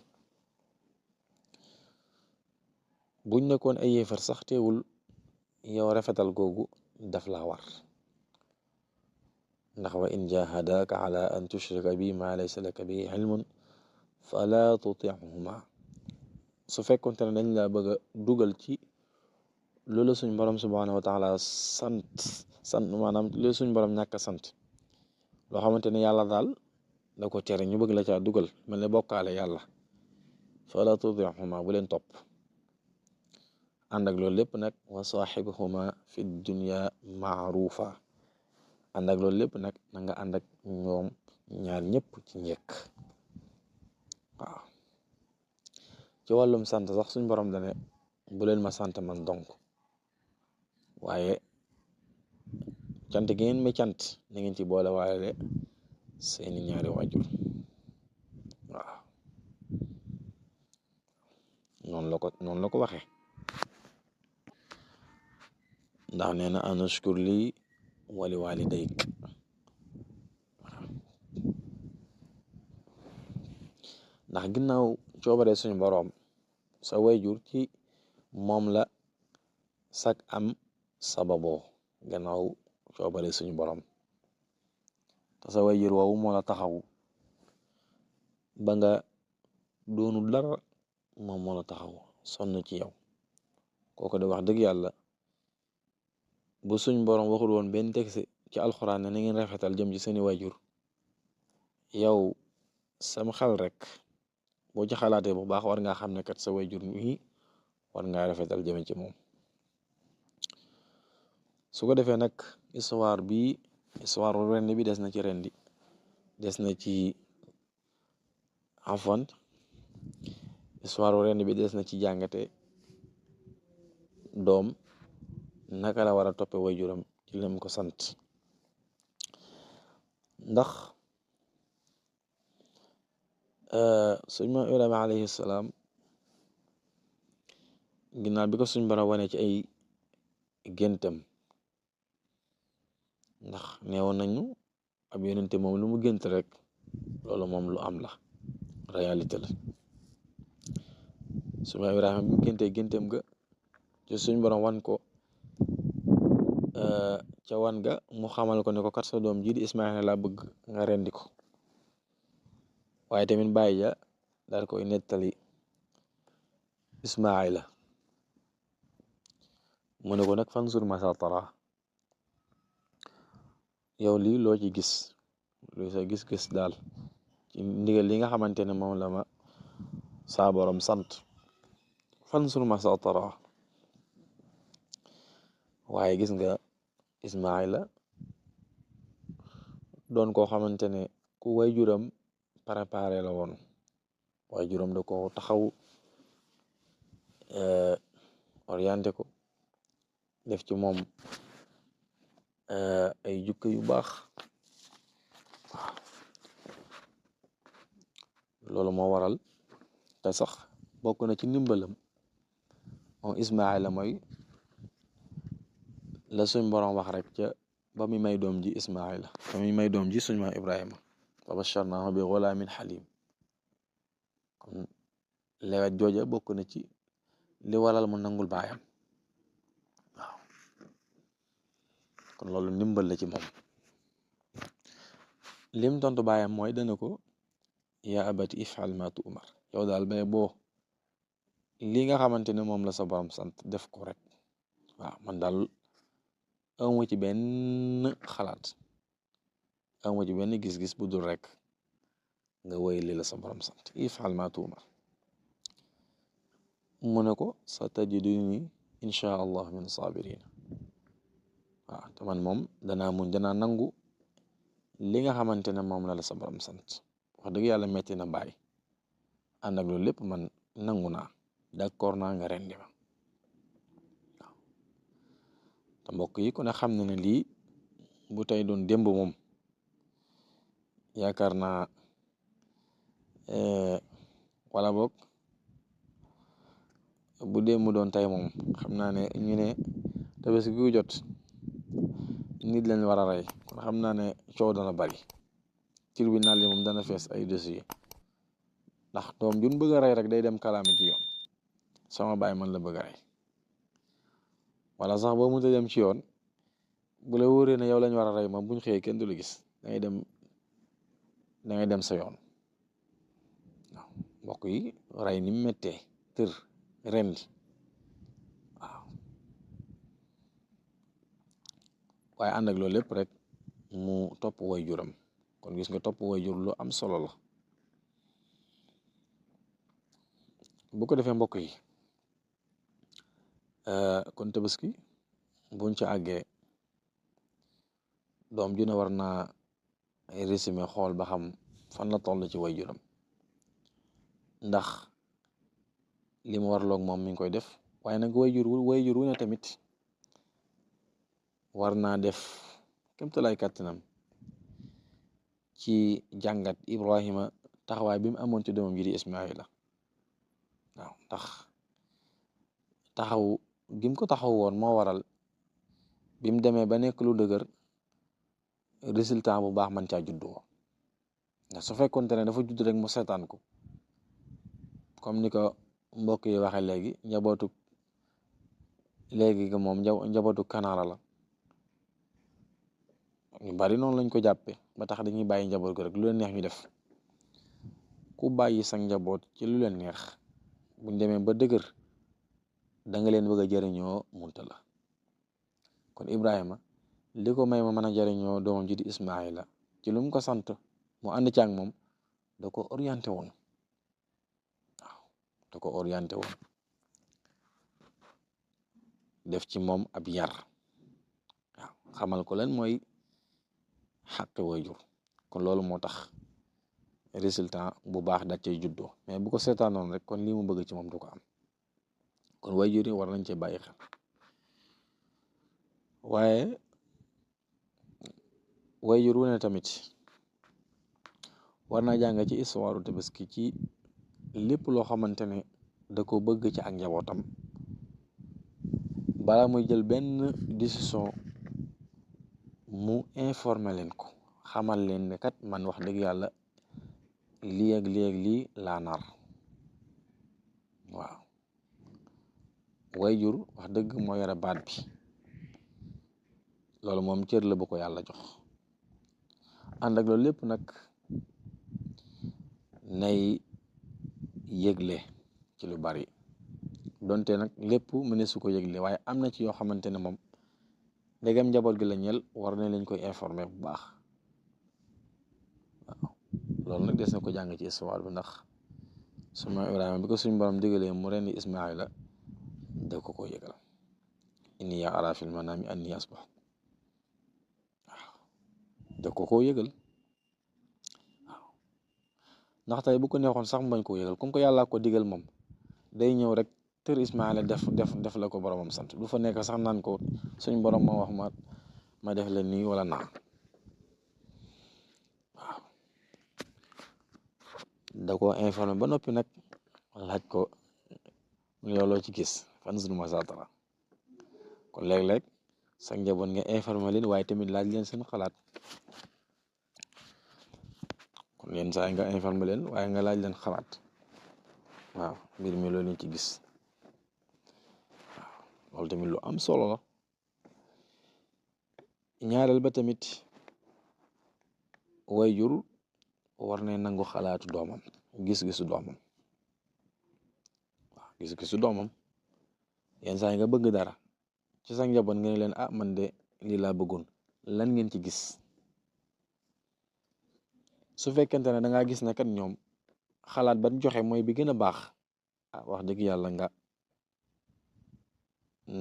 buñ nekkoon ay yéefar sax teewul yow rafetal googu daf la war ndax wa in jahadaka ala an tushrika bi ma laysa laka bi ilmun fala tutihuma su fekkonte ne dañ la bëgg a dugal ci loolu suñ borom subhanahu wa taala sant maanaam loolu suñ borom ñàkk a sant loo xamante ne yàlla daal da ko tere ñu bëgg la caa dugal mel ne bokkaale yàlla fala tutihuma bu leen topp ànd ak loolu lépp nag wa saaxibuhuma fi dunya maarufa ànd ak loolu lépp nag na nga ànd ak ñoom ñaar ñëpp ci njëkk waaw ci wàllum sant sax suñ borom dane bu leen ma sant man donc waaye cant gi ngeen ma cant na ngeen ci boole waaye seeni ñaari waajur waaw noonu la ko waxee ndax nee na anushkur lii wali walidayk ndax ginnaaw coobare suñu boroom sa wayjur ci moom la sak am sababoo gannaaw coobare suñu boroom te sa wayjur woowu moo la taxaw ba nga doonu dara moom moo la taxaw sonn ci yow kooku de wax dëgg yàlla bu suñ boroom waxul woon benn texte ci alxuraan ne na ngeen rafetal jëm ci seeni wayjur yow sama xel rek boo ci xalaatee bu baax war ngaa xam ne kat sa wayjur mi war ngaa rafetal jëm ci moom su ko defee nag histoire ren bi des na ci rendi des na ci afwan histoire ren bi des na ci jàngate doom naka la war a toppe wayjuram ci lim ko sant ndax suñ ma Ibrahima alayhi salaam ginnaaw bi ko suñ bara wane ci ay géntam ndax neewoon nañu ab yonente moom lu mu gént rek loolu moom lu am la réalité la suñ ma Ibrahima bi mu géntee géntam ga ci suñ borom wan ko ca wan ga mu xamal ko ne ko kat sa doom ji di Ismaïla laa bëgg nga rendi ko waaye tamit bàyyi ja daal koy nettali Ismaïla mu ne ko nag fansur ma sa tara yow lii loo ci gis lu sa gis-gis daal ci ndigal li nga xamante ne moom la ma saa borom sant fansur ma sa tara waaye gis nga Ismaïla doon koo xamante ne ku wayjuram préparé la woon wayjuram da ko taxaw orienté ko def ci moom ay jukka yu baax waaw loolu moo waral te sax bokk na ci ndimbalam moom Ismaïla mooy la suñ borom wax rek ca ba mi may doom ji Ismaïla ba mi may doom ji suñ ma Ibrahima fa basharnaahu bi ghulaamin halim kon lewet jooja bokk na ci li waral mu nangul baayam waaw kon loolu ndimbal la ci moom lim tontu baayam mooy dana ko yaa abati if'al ma tu'mar yow daal bay boo li nga xamante ne moom la sa borom sant def ko rek waaw man daal amu ci benn xalaat amu ci benn gis-gis bu dul rek nga woy li la sa borom sant if'al ma tu'mar mu ne ko sa tajiduni insha allah min sabirin waaw te man moom danaa nangu li nga xamante ne moom la la sa borom sant wax dëgg yàlla metti na bàyyi ànd ak loolu lépp man nangu naa d'accord naa nga rendi ma waaw te mbokk yi ku ne xam na ne lii bu tey doon démb moom yaakaar naa wala boog bu dee mu doon tey moom xam naa ne ñu ne tabaski gu jot nit lañ war a rey kon xam naa ne coow dana bari tribunal yi moom dana fees ay dossier ndax doom juñ bëgg a rey rek day dem kalaami ci yoon sama baay man la bëgg a rey wala sax boo mënta dem ci yoon bu la wóoree ne yow lañ war a rey moom buñ xëyee kenn du la gis da ngay dem sa yoon waaw mbokk yi rey ni mu méttee tër rendi waaw waaye ànd ak loolu lépp rek mu topp way juram kon gis nga topp way jur lu am solo la bu ko defee mbokk yi kon tabaski buñ ci àggee doom ju ne war naa résumé xool ba xam fan la toll ci way juram ndax li mu warloog moom mi ngi koy def waaye nag way jur wu ne tamit war naa def kémtalaay kàttanam ci jàngat Ibrahima taxawaay bi mu amoon ci doomam ji di Ismaila waaw ndax taxaw gim ko taxaw woon moo waral bi mu demee ba nekk lu dëgër résultat bu baax man caa juddoo ndax su fekkoonte ne dafa judd rek mu seetaan ko comme ni ko mbokk yi waxe léegi njabootu léegi ga moom njabootu kanaara la ñu bari noonu lañ ko jàppe ba tax dañuy bàyyi njaboot ko rek lu leen neex ñu def ku bàyyi sa njaboot ci lu leen neex buñ demee ba dëgër da nga leen bëgg a jëriñoo munta la kon Ibrahima li ko may ma mën a jëriñoo doomam ji di Ismaila ci lu mu ko sant mu ànd ci ak moom da ko orienté woon waaw da ko orienté woon def ci moom ab yar waaw xamal ko lan mooy xaqi waajur kon loolu moo tax résultat bu baax da cay juddoo mais bu ko seetaanoon rek kon lii mu bëgg ci moom du ko am kon waajur yi war nañ cee bàyyi xel waaye waajur wu ne tamit war naa jàng ci histoire tabaski ci lépp loo xamante ne da ko bëgg ci ak njabootam balaa muy jël benn décision mu informer leen ko xamal leen ne kat man wax dëgg yàlla lii ak lii ak lii laa nar waaw waajur wax dëgg moo yore baat bi loolu moom cër la bu ko yàlla jox ànd ak loolu lépp nag nay yëgle ci lu bari donte nag lépp mëne su ko yëgle waaye am na ci yoo xamante ne moom ndegam njaboot gi la ñel war nañ lañ koy informer bu baax waaw loolu nag des na ko jàng ci histoire bi ndax suma Ibrahima bi ko suñ borom digalee mu rendi Ismaila da ko yëgal inni araa fil manaami anni asbax waaw da ko yëgal waaw ndax tey bu ko neexoon sax mu bañ koo yëgal comme que yàlla ko digal moom day ñëw rek tër Ismaila def la ko boromam sant du fa nekk sax naan ko suñ borom moo wax ma def la nii wala naan waaw da ko informé ba noppi nag laaj ko yow loo ci gis fanzur maa taraa kon léeg-léeg sa njaboot nga informé leen waaye tamit laaj leen seen xalaat kon yenn saa nga informé leen waaye nga laaj leen xalaat waaw mbir mi loolu lañ ci gis waaw loolu tamit lu am solo la ñaareel ba tamit waajur war na nangu xalaatu doomam gis-gisu doomam waaw gis-gisu doomam yenn saa yi nga bëgg dara ci sa njaboot nga ne leen ah man de lii laa bëggoon lan ngeen ci gis su fekkente ne da ngaa gis ne kat ñoom xalaat ban joxe mooy bi gën a baax ah wax dëgg yàlla nga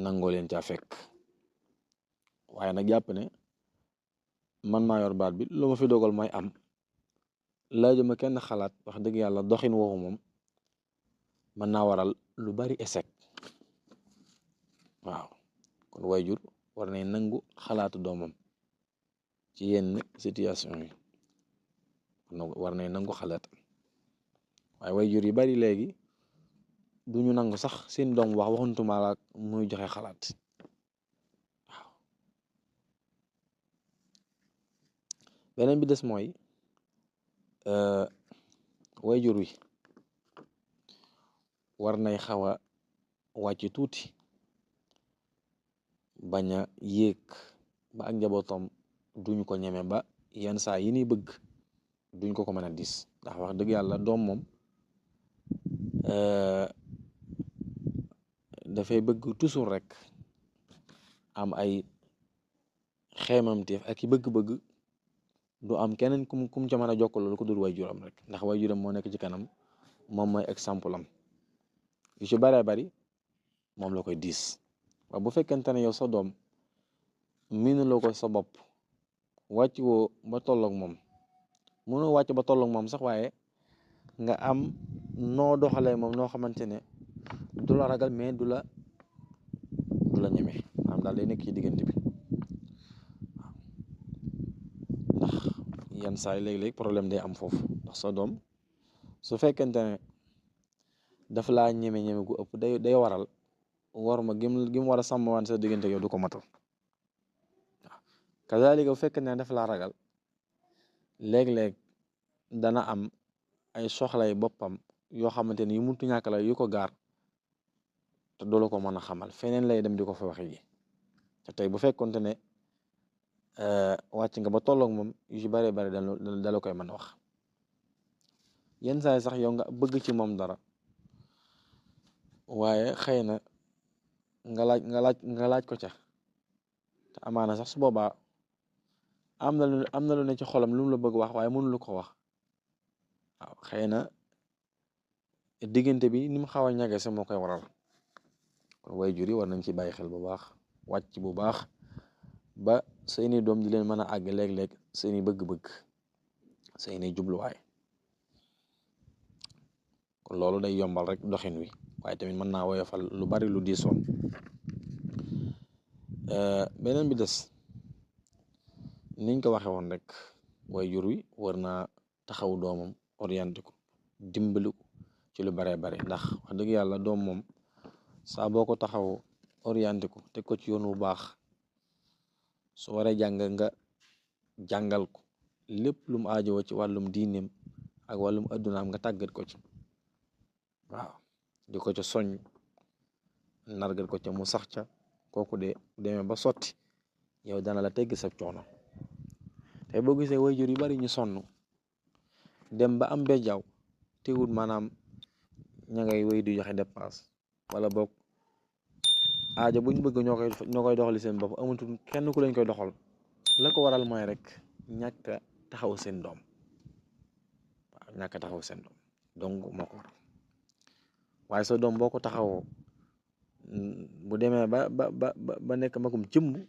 nangoo leen caa fekk waaye nag jàpp ne man maa yor baat bi lu ma fi dogal mooy am laajuma kenn xalaat wax dëgg yàlla doxin woowu moom mën naa waral lu bari échec waaw kon waajur war nañ nangu xalaatu doomam ci yenn situation yi war nañ nangu xalaat waaye waajur yi bari léegi duñu nangu sax seen doom wax waxuntuma la muy joxe xalaat waaw. beneen bi des mooy wayjur wi war nay xaw a wàcc tuuti bañ a yéeg ba ak njabootam duñ ko ñeme ba yenn saa yi ni bëgg duñ ko mën a dis ndax wax dëgg yàlla doom moom dafay bëgg toujours rek am ay xeemamteef ak i bëgg-bëgg du am keneen kum ca mën a jokkal loolu ko dul wayjuram rek ndax wayjuram moo nekk ci kanam moom mooy exemple am yu ci baree bari moom la koy diis waaye bu fekkente ne yow sa doom miinuloo ko sa bopp wàcc woo ba tolloog moom mënoo wàcc ba tolloog moom sax waaye nga am noo doxalee moom noo xamante ne du la ragal mais du la ñeme maanaam daal day nekk ci diggante bi waaw ndax yenn saa yi léeg-léeg problème day am foofu ndax sa doom su fekkente ne daf laa ñeme gu ëpp day waral war ma gim war a sàmmwaan sa diggante yow du ko matal waaw kazalika bu fekkente ne daf laa ragal léeg-léeg dana am ay soxlay boppam yoo xamante ni yu muntu ñàkk la yu ko gaar te doo la ko mën a xamal feneen lay dem di ko fa waxe ji te tey bu fekkonte ne wàcc nga ba tolloog moom yu ci bëree bëri dala koy mën a wax yenn saa yi sax yow nga bëgg ci moom dara waaye xëy na nga laaj ko ca te amaana sax su boobaa am na lu ne ci xolam lu mu la bëgg wax waaye mënu lu ko wax waaw xëy na diggante bi ni mu xaw a ñage sa moo koy waral kon waajur yi war nañ ci bàyyi xel bu baax wàcc bu baax ba seeni doom di leen mën a àgg léeg-léeg seeni bëgg-bëgg seeni jubluwaay kon loolu day yombal rek doxin wi waaye tamit mën naa woyofal lu bari lu diisoon beneen bi des niñ ko waxe woon rek waajur wi war naa taxaw doomam orienté ko dimbali ko ci lu baree bari ndax wax dëgg yàlla doom moom saa boo ko taxaw orienté ko teg ko ci yoon wu baax su waree jàng nga jàngal ko lépp lu mu aajowoo ci wàllum diineem ak wàllum addunaam nga tàggat ko ci waaw di ko ca soñ nargal ko ca mu sax ca kooku de demee ba sotti yow dana la tegg sa coono te boo gisee waajur yu bari ñu sonn dem ba am bejjaaw teewul maanaam ña ngay wéy di joxe dépense wala boog aaja buñ bëgg ñoo koy doxali seen bopp amatul kenn ku lañ koy doxal la ko waral mooy rek ñàkk a taxaw seen doom waaw ñàkk a taxaw seen doom donc moo ko waral waaye sa doom boo ko taxawoo bu demee ba nekk magum jëmm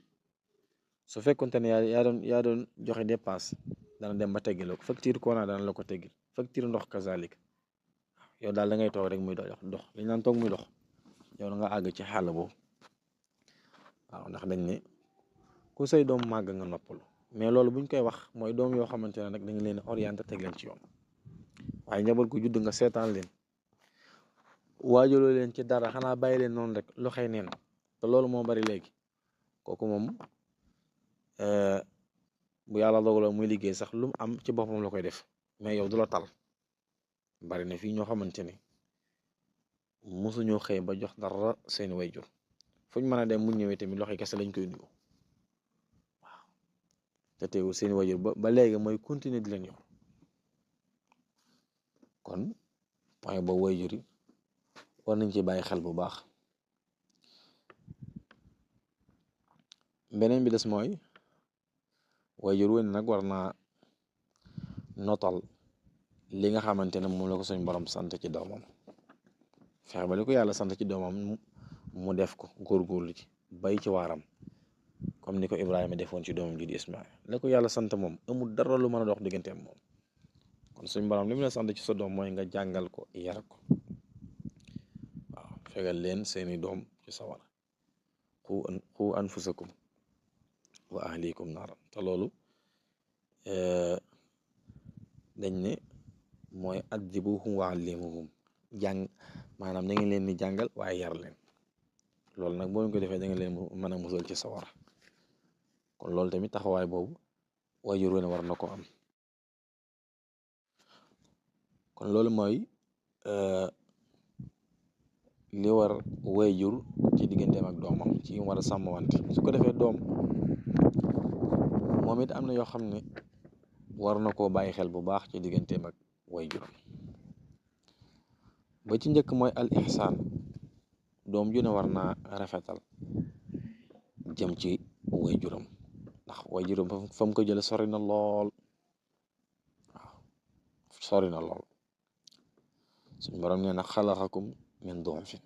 su fekkonte ne yaa doon joxe dépense dana dem ba teggil ko facture courant dana la ko teggil facture ndox kazalik yow daal da ngay toog rek muy dox li ñu naan toog muy dox yow da nga àgg ci xàll boobu waaw ndax dañ ne ku say doom màgg nga noppalu mais loolu buñ koy wax mooy doom yoo xamante ne nag dañ leen orienté teg leen ci yoon waaye njaboot gu judd nga seetaan leen waajaloo leen ci dara xanaa bàyyi leen noonu rek loxey neen te loolu moo bari léegi kooku moom bu yàlla dogaloo muy liggéey sax lu mu am ci boppam la koy def mais yow du la tal bari na fii ñoo xamante ne mosuñoo xëy ba jox dara seeni wayjur fuñ mën a dem mu ñëwee tamit loxo kese lañ koy nuyu waaw te teewul seeni wayjur ba léegi mooy continuer di leen yor kon point boobu wayjur yi war nañ ci bàyyi xel bu baax. beneen bi des mooy wayjur wu ne nag war naa notal li nga xamante ne moom la ko suñ borom sant ci doomam fexe ba li ko yàlla sant ci doomam mu def ko góorgóorlu ci bay ci waaram comme ni ko Ibrahima defoon ci doomam ji di Ismaïl la ko yàlla sant moom amul dara lu mën a dox digganteem moom kon suñ borom li mu la sant ci sa doom mooy nga jàngal ko yar ko waaw fegal leen seeni doom ci sawara qu anfusakum wa ahlikum naaran te loolu dañ ne mooy addibuhum wa allimuhum maanaam da ngeen leen di jàngal waaye yar leen loolu nag boo leen ko defee da ngeen leen mën a musal ci sawara kon loolu tamit taxawaay boobu waajur wu ne war na ko am kon loolu mooy li war waajur ci digganteem ak doomam ci war a sàmmwante su ko defee doom moom it am na yoo xam ne war na koo bàyyi xel bu baax ci digganteem ak waajuram ba ci njëkk mooy al ihsaan doom ju ne war naa rafetal jëm ci waajuram ndax waajuram fa mu ko jële sori na lool waaw sori na lool suñ borom nee na xalaqakum min du'fin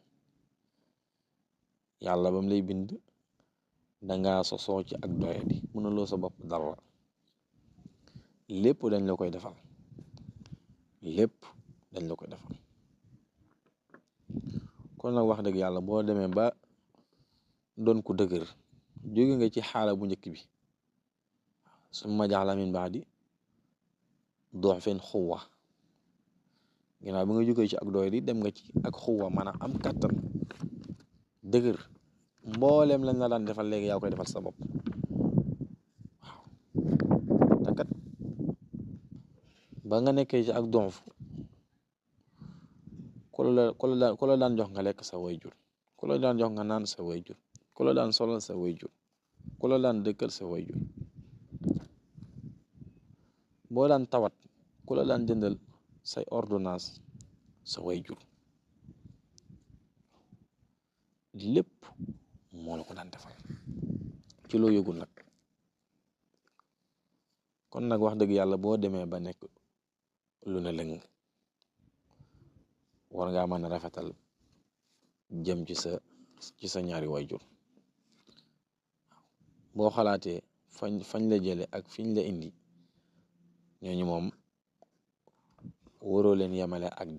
yàlla bam lay bind dangaa sosoo ci ak doyadi mënuloo sa bopp dara lépp dañ la koy defal lépp dañ la koy defal kon nag wax dëgg yàlla boo demee ba doon ku dëgër jóge nga ci xaala bu njëkk bi summa ja'ala min ba'di du'fin xuwwa ginnaaw bi nga jógee ci ak doyadi dem nga ci ak xuwwa maanaam am kàttan dëgër mbooleem lañ la daan defal léegi yaa koy defal sa bopp waaw te kat ba nga nekkee ci ak donf ku la daan jox nga lekk sa wayjur ku la daan jox nga naan sa wayjur ku la daan solal sa wayjur ku la daan dëkkal sa wayjur boo daan tawat ku la daan jëndal say ordonnance sa wayjur lépp moo la ko daan defal ci loo yëgul nag kon nag wax dëgg yàlla boo demee ba nekk lu ne lëng war ngaa mën a rafetal jëm ci sa ñaari wayjur boo xalaatee fañ la jële ak fiñ la indi ñooñu moom waroo leen yemale ak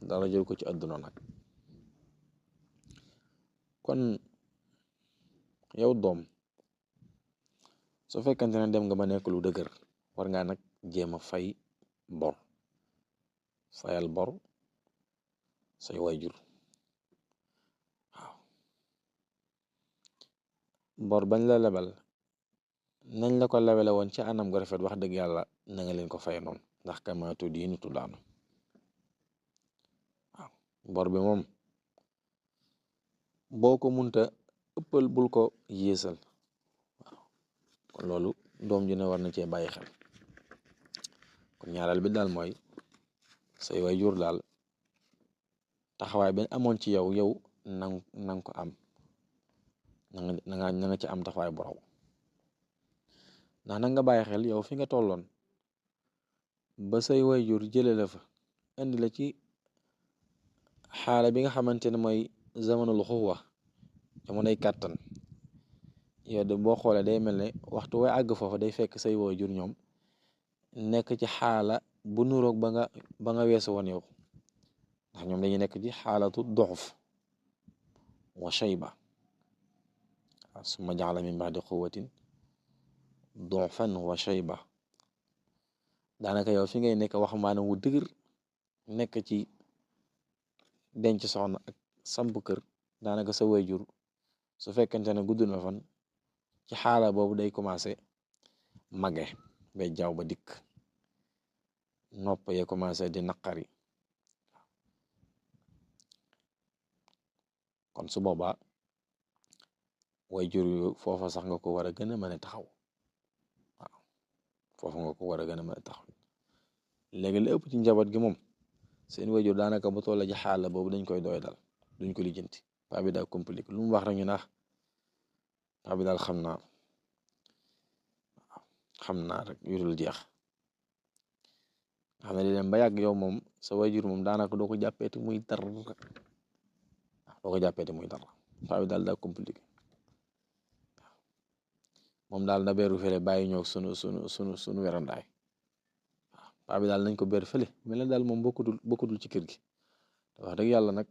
dara jël ko ci àdduna nag kon yow doom su fekkante ne dem nga ba nekk lu dëgër war ngaa nag jéem a fayal bor say wayjur waaw bor bañ la lebal nañ la ko lebale woon ci anam gu rafet wax dëgg yàlla na nga leen ko fay noonu ndax kama tudiinu tudaanu waaw bor bi moom boo ko munta ëppal bul ko yéesal waaw kon loolu doom ji ne war na cee bàyyi xel kon ñaareel bi daal mooy say waajur daal taxawaay ben amoon ci yow nang ko am na nga ci am taxawaay bu raw ndax nag nga bàyyi xel yow fi nga tolloon ba say waajur jële la fa indi la ci xaala bi nga xamante ne mooy zamanul xuwa jamonoy kàttan yow de boo xoolee day mel ne waxtu way àgg foofu day fekk say waajur ñoom nekk ci xaala bu nuroog ba nga weesu woon yow ndax ñoom dañuy nekk ci xaalatu doxuf wa shayba summa ja'ala min ba'di quwwatin du'fan wa shayba daanaka yow fi ngay nekk waxambaane wu dëgër nekk ci denc soxna ak samp kër daanaka sa waajur su fekkente ne gudd na fan ci xaala boobu day commencé mage bay jaaw ba dikk nopp yee commencé di naqari kon su boobaa waajur yu foofa sax nga ko war a gën a mën a taxaw waaw foofa nga ko war a gën a mën a taxaw léegi la ëpp ci njaboot gi moom seen waajur daanaka bu toll ji xaala boobu dañ koy doy dal duñ ko lijjanti paa bi daal compliqué lu mu wax rek ñu naax paa bi daal xam naa rek yu dul jeex xam ne di dem ba yàgg yow moom sa waajur moom daanaka doo ko jàppeeti muy dara paa bi daal compliqué moom daal na beeru fële bàyyi ñoo sunu werandaay waaw paa bi daal nañ ko beer fële mel na daal moom bokkutul ci kër gi te wax dëgg yàlla nag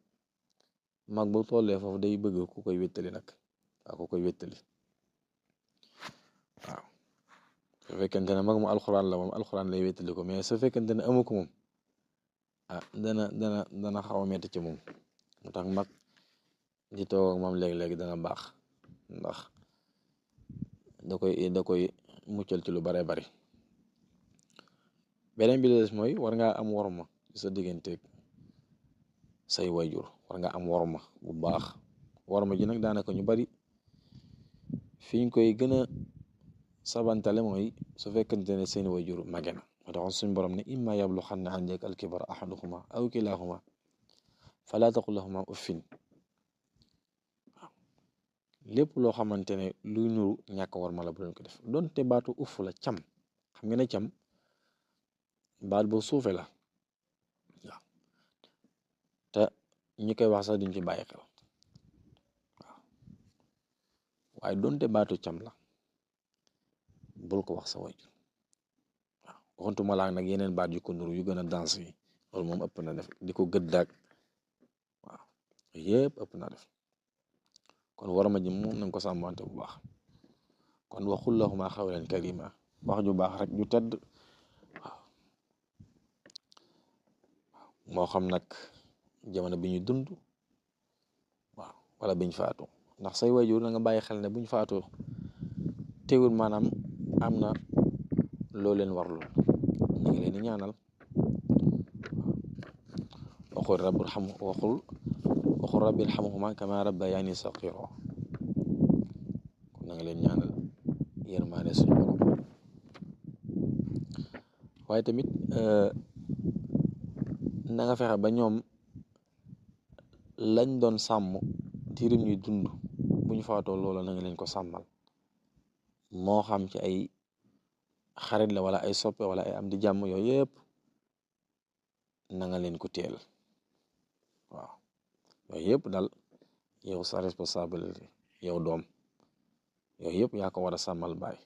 mag bu tollee foofu day bëgg ku koy wéttali nag waaw ku koy wéttali waaw su fekkente ne mag mu alxuraan la moom alxuraan lay wéttali ko mais su fekkente ne amu ko moom dana xaw a metti ci moom. moo tax mag di toog ak moom léegi-léegi dana baax, ndax da koy muccal ci lu bare bari. beneen bi la des mooy war ngaa am worma ci sa digganteeg say wayjur, war nga am worma bu baax. worma ji nag daanaka ñu bari fiñ koy gën a sabantale mooy su fekkente ne seen wayjur mage na. moo taxoon suñ borom ne imma yablughanna indaka al-kibara ahaduhuma aw kilahuma fala taqul lahuma uffin. lépp loo xamante ne luy nuru ñàkk worma la bu leen ko def. donte baatu uff la, cam, xam nga ne cam baat boo suufe la, waaw, te ñi koy wax sax duñ ci bàyyi xel. waaw waaye donte baatu cam la bul ko wax sa wayjur. waaw waxantuma laa nag yeneen baat yu ko nuru yu gën a dans yi, loolu moom ëpp na def, di ko gëddaag, waaw yëpp ëpp na def. kon warma ji moom nañ ko sàmmante bu baax. kon waxul lahuma xawlan karima, wax ju baax rek ju tedd. waaw moo xam nag jamono bi ñu dund, waaw wala biñ faatu. ndax say wayjur na nga bàyyi xel ne buñ faatoo teewul maanaam am na loo leen warlu, ñu ngi leen di ñaanal. waxul rabbi irhamhuma kama rabbayani saghira. kon na nga leen ñaanal yërmaane suñu borom. waaye tamit na nga fexe ba ñoom lañ doon sàmm tirim ñuy dund buñ faatoo loola na nga leen ko sàmmal, moo xam ci ay xarit la wala ay soppe wala ay am di jàmm, yooyu yëpp na nga leen ko teel. waaw yooyu yëpp daal yow sa responsabilité, yow doom, yooyu yëpp yaa ko war a sàmmal baay.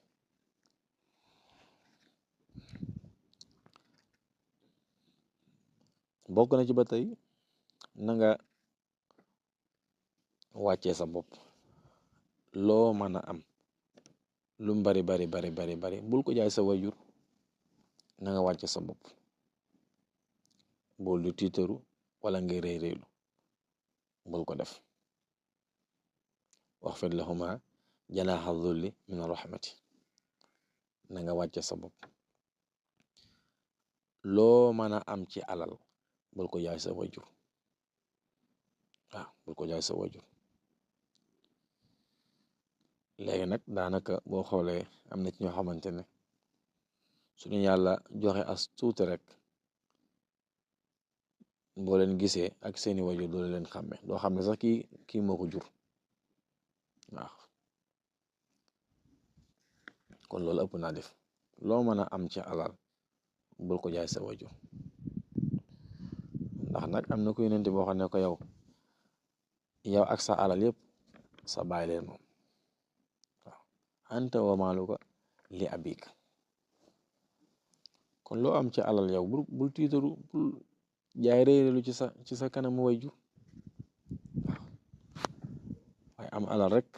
bokk na ci ba tey na nga wàccee sa bopp. loo mën a am lu mu bari bul ko jaay sa wayjur. na nga wàcce sa bopp, bool du tiitaru wala ngay réylu, bul ko def. waxfid lahuma janaaxa zulli min rahmati. na nga wàcce sa bopp. loo mën a am ci alal bul ko jaay sa wayjur. waaw bul ko jaay sa wayjur. léegi nag daanaka boo xoolee am na ci ñoo xamante ne suñu yàlla joxe as tuuti rek boo leen gisee ak seeni wayjur doo leen xàmme, doo xam ne sax kii moo ko jur. waaw kon loolu ëpp naa def. loo mën a am ci alal bul ko jaay sa wayjur. ndax nag am na ku yonent boo xam ne ko yow ak sa alal yëpp sa baay leen moom. waaw anta wa maaluka li abik. kon loo am ci alal yow bul tiitaru, bul jaay réeréelu ci sa kanamu wayjur. waaw waaye am alal rek,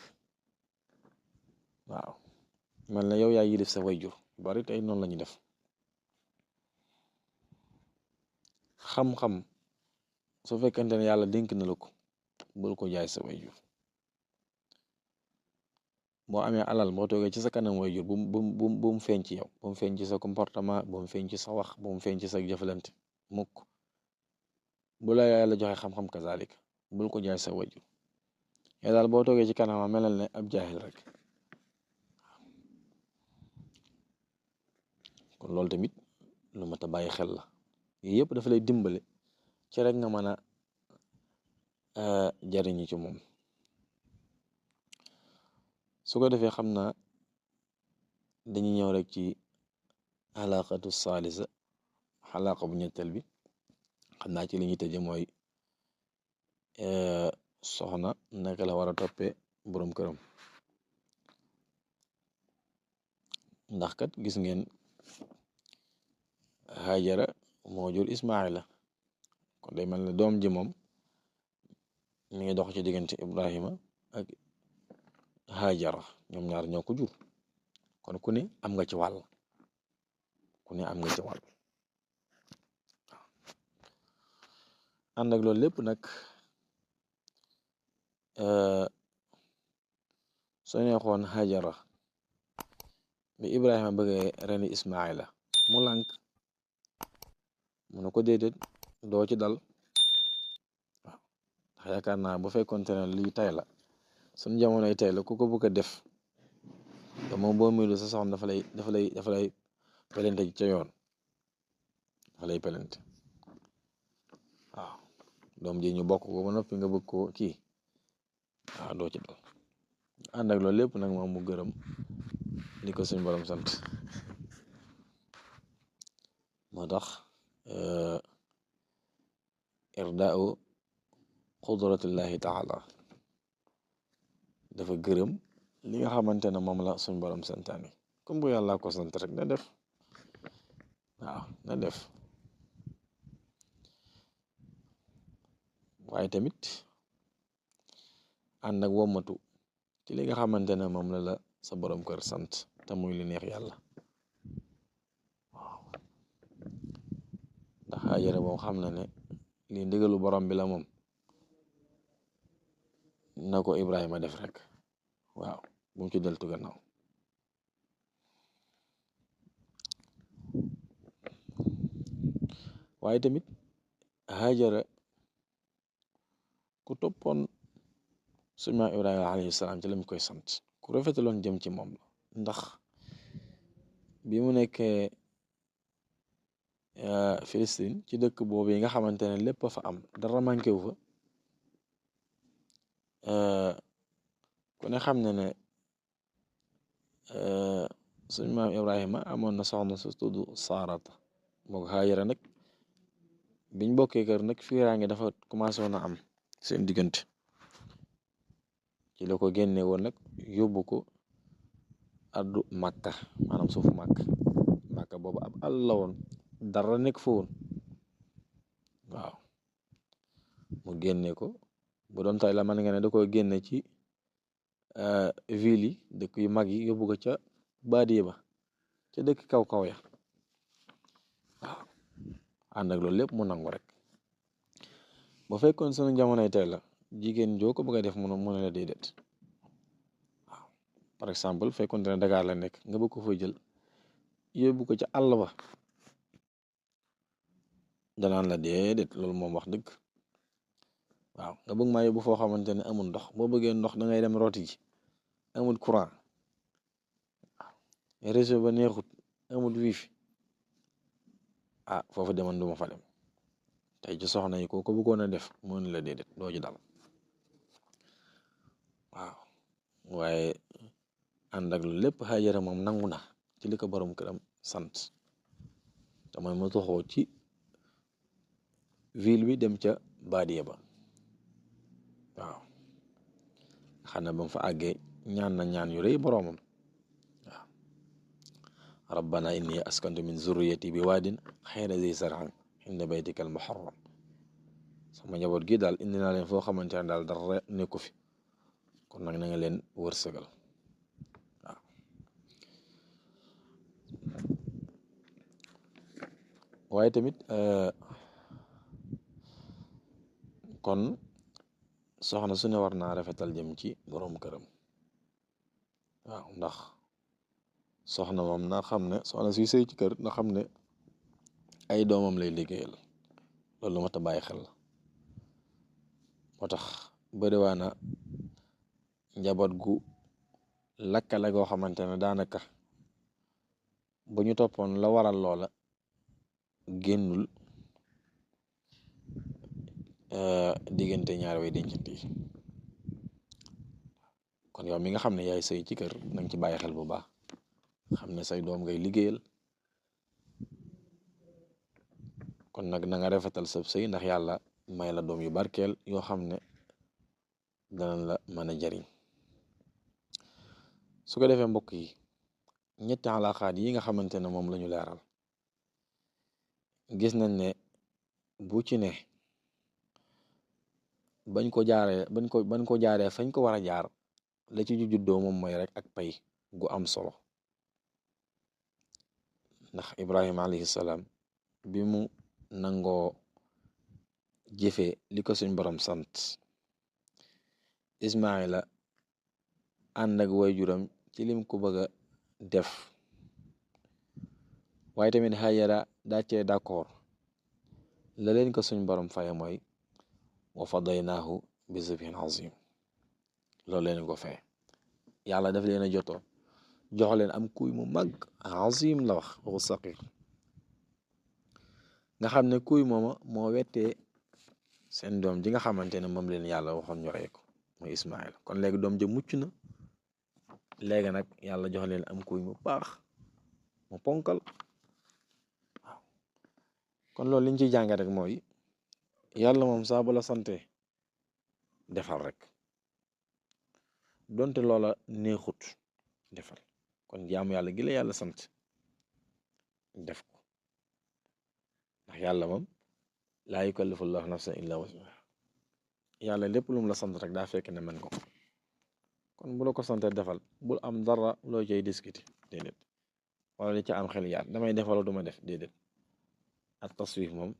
waaw mel na yow yaa yilif sa wayjur. bari tey noonu la ñuy def. xam-xam su fekkente ne yàlla dénk na la ko bul ko jaay sa wayjur. boo amee alal boo toogee ci sa kanam wayjur bu mu feeñ ci yow, bu mu feeñ ci sa comportement, bu mu feeñ ci sa wax, bu mu feeñ ci sa jëflante mukk. bu la yàlla joxe xam-xam kazalik bul ko jaay sa wayjur. yow daal boo toogee ci kanam melal ne ab jaahil rek. kon loolu tamit lu mat a bàyyi xel la. yii yëpp dafa lay dimbale ci rek nga mën a jariñu ci moom. su ko defee xam naa dañuy ñëw rek ci xalaqatu saalisa, xalaqa bu ñetteel bi. xam naa ci li ñuy tëje mooy soxna naka la war a toppee boroom këram. ndax kat gis ngeen Hajara moo jur Ismaila. kon day mel ne doom ji moom mi ngi dox ci diggante Ibrahima ak Hajara, ñoom ñaar ñoo ko jur. kon ku ne am nga ci wàll, ku ne am nga ci wàll. ànd ak loolu lépp nag soo neexoon Hajara bi Ibrahima bëggee reni Ismaila mu lànk mu ne ko déedéet doo ci dal waaw ndax yaakaar naa bu fekkoonte ne lii tay la suñ jamonoy tay la ku ko bëgg a def te moom boo miilu sa soxna dafa lay pelente ca yoon dafa lay pelente waaw doom ji ñu bokk ko ba noppi nga bëgg ko kii waaw doo ci dal ànd ak loolu lépp nag moom mu gërëm li ko suñ borom sant moo tax irdaau qudratillahi taala dafa gërëm li nga xamante ne moom la suñ borom santaani comme bu yàlla ko sant rek na def waaw na def waaye tamit ànd ak womatu ci li nga xamante ne moom la sa borom kër sant te muy li neex yàlla waaw ndax Haajara moom xam na ne lii ndigalu borom bi la moom na ko Ibrahima def rek waaw bu mu ci deltu gannaaw waaye tamit Haajara ku toppoon suñu maam Ibrahima alayhi salaam ci lañ koy sant ku rafetaloon jëm ci moom la ndax bi mu nekkee Filistin ci dëkk boobu yi nga xamante ne lépp a fa am dara manqué wu fa ku ne xam ne ne suñu maam Ibrahima amoon na soxna su tudd Saarata moog Haajara nag biñ bokkee kër nag fiiraange dafa commencé woon a am seen diggante ci la ko génne woon nag yóbbu ko addu Makka maanaam suufu Makka boobu ab àll la woon dara nekk fa woon waaw mu génne ko bu doon tay la mën nga ne da koy génne ci ville yi dëkk yu mag yi yóbbu ko ca baadiye ba ca dëkk kaw ya waaw ànd ak loolu lépp mu nangu rek bu fekkoon sunu jamonoy tey la jigéen joo ko bëgg a def mu ne la déedéet waaw par exemple fekkoon ne Dakar la nekk nga bëgg ko fay jël yóbbu ko ca àll ba danaan la déedéet loolu moom wax dëgg waaw nga bëgg maa yóbbu foo xamante ne amul ndox boo bëggee ndox da ngay dem rooti ji amul courant réseau ba neexut amul wifi foofu demoon duma fa dem tey ci soxna yi ko bëggoon a def moo ne la déedéet doo ci dal waaw waaye ànd ak lu lépp Haajara moom nangu na ci li ko borom këram sant te mooy mu toxoo ci ville bi dem ca baadiya ba waaw xam ne ba mu fa àggee ñaan na ñaan yu rëy boroomam waaw rabbana inni askantu min zurriyati bi waadin xayra zi zar'in inda baytikal muharram sama njaboot gi daal indi naa leen foo xamante ne daal dara nekku fi kon nag na nga leen wërsëgal waaw waaye tamit kon soxna su ne war naa rafetal jëm ci borom këram waaw ndax soxna moom na xam ne soxna suy sëy ci kër na xam ne ay doomam lay liggéeyal loolu mat a bàyyi xel la moo tax bëriwaana njaboot gu lakkale goo xamante ne daanaka bu ñu toppoon la waral loola génnul diggante ñaar way dencante yi kon yow mi nga xam ne yaay sëy ci kër nanga ci bàyyi xel bu baax xam ne say doom ngay liggéeyal kon nag na nga rafetal sa sëy ndax yàlla may la doom yu barkeel yoo xam ne danañ la mën a jariñ su ko defee mbokk yi ñetti alaaxaat yi nga xamante ne moom lañu leeral gis nañ ne bu ci ne bañ ko jaaree fañ ko war a jaar la ci juddoo moom mooy rek ak pay gu am solo ndax Ibrahima alayhi salaam bi mu nangoo jëfe li ko suñ borom sant. Ismaila ànd ak waajuram ci lim ko bëgg a def, waaye tamit Hajara daa cee d'accord. la leen ko suñ borom faye mooy wa fadaynaahu bi zibhin azim. loolu leen ko fay yàlla daf leen a jotoo jox leen am kuy mu mag azim la wax waxu saqir, nga xam ne kuy mooma moo wettee seen doom ji nga xamante ne moom leen yàlla waxoon ñu rey ko muy Ismaila. kon léegi doom ja mucc na, léegi nag yàlla jox leen am kuy mu baax mu ponkal. waaw kon loolu liñ ciy jànge rek mooy yàlla moom saa bu la sante defal rek, donte loola neexut defal. kon jaamu yàlla gi la yàlla sant def ko, ndax yàlla moom laa yukallifu llahu nafsan illa wus'aha. yàlla lépp lu mu la sant rek daa fekk ne mën ko. kon bu la ko sante defal, bul am dara loo cay discuter déedéet, wala li ca am xel yaat damay defal duma def déedéet. ak taswif moom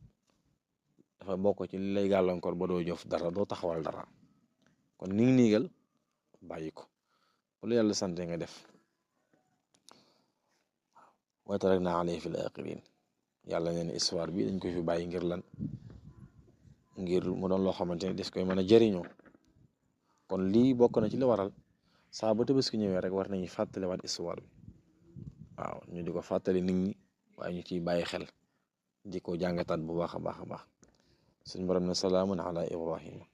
dafa bokk ci li lay gàllankoor ba doo jëf dara, doo taxawal dara. kon niigal bàyyi ko, bu la yàlla sante nga def. wa tarakna alayhi fil axirin. yàlla neen histoire bi dañ koy fi bàyyi ngir lan, ngir mu doon loo xamante ne des koy mën a jëriñoo. kon lii bokk na ci li waral saa bu Tabaski ñëwee rek war nañu fàttaliwaat histoire bi. waaw ñu di ko fàttali nit ñi, waaye ñu ciy bàyyi xel di ko jàngataat bu baax a baax a baax. suñ borom ne salaamun ala ibrahima,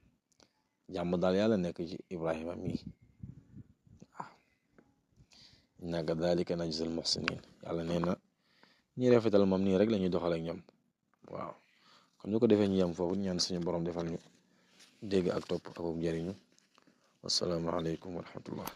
jàmm daal yàlla nekk ci ibrahima mii. waaw inna kadhalika najzil muhsinin. yàlla nee na ñi rafetal moom nii rek la ñuy doxal ak ñoom. waaw kon ñu ko defee ñu yem foofu ñaan suñu borom defal ñu dégg ak topp ak njëriñu. wassalaamu aleykum wa rahmatullah.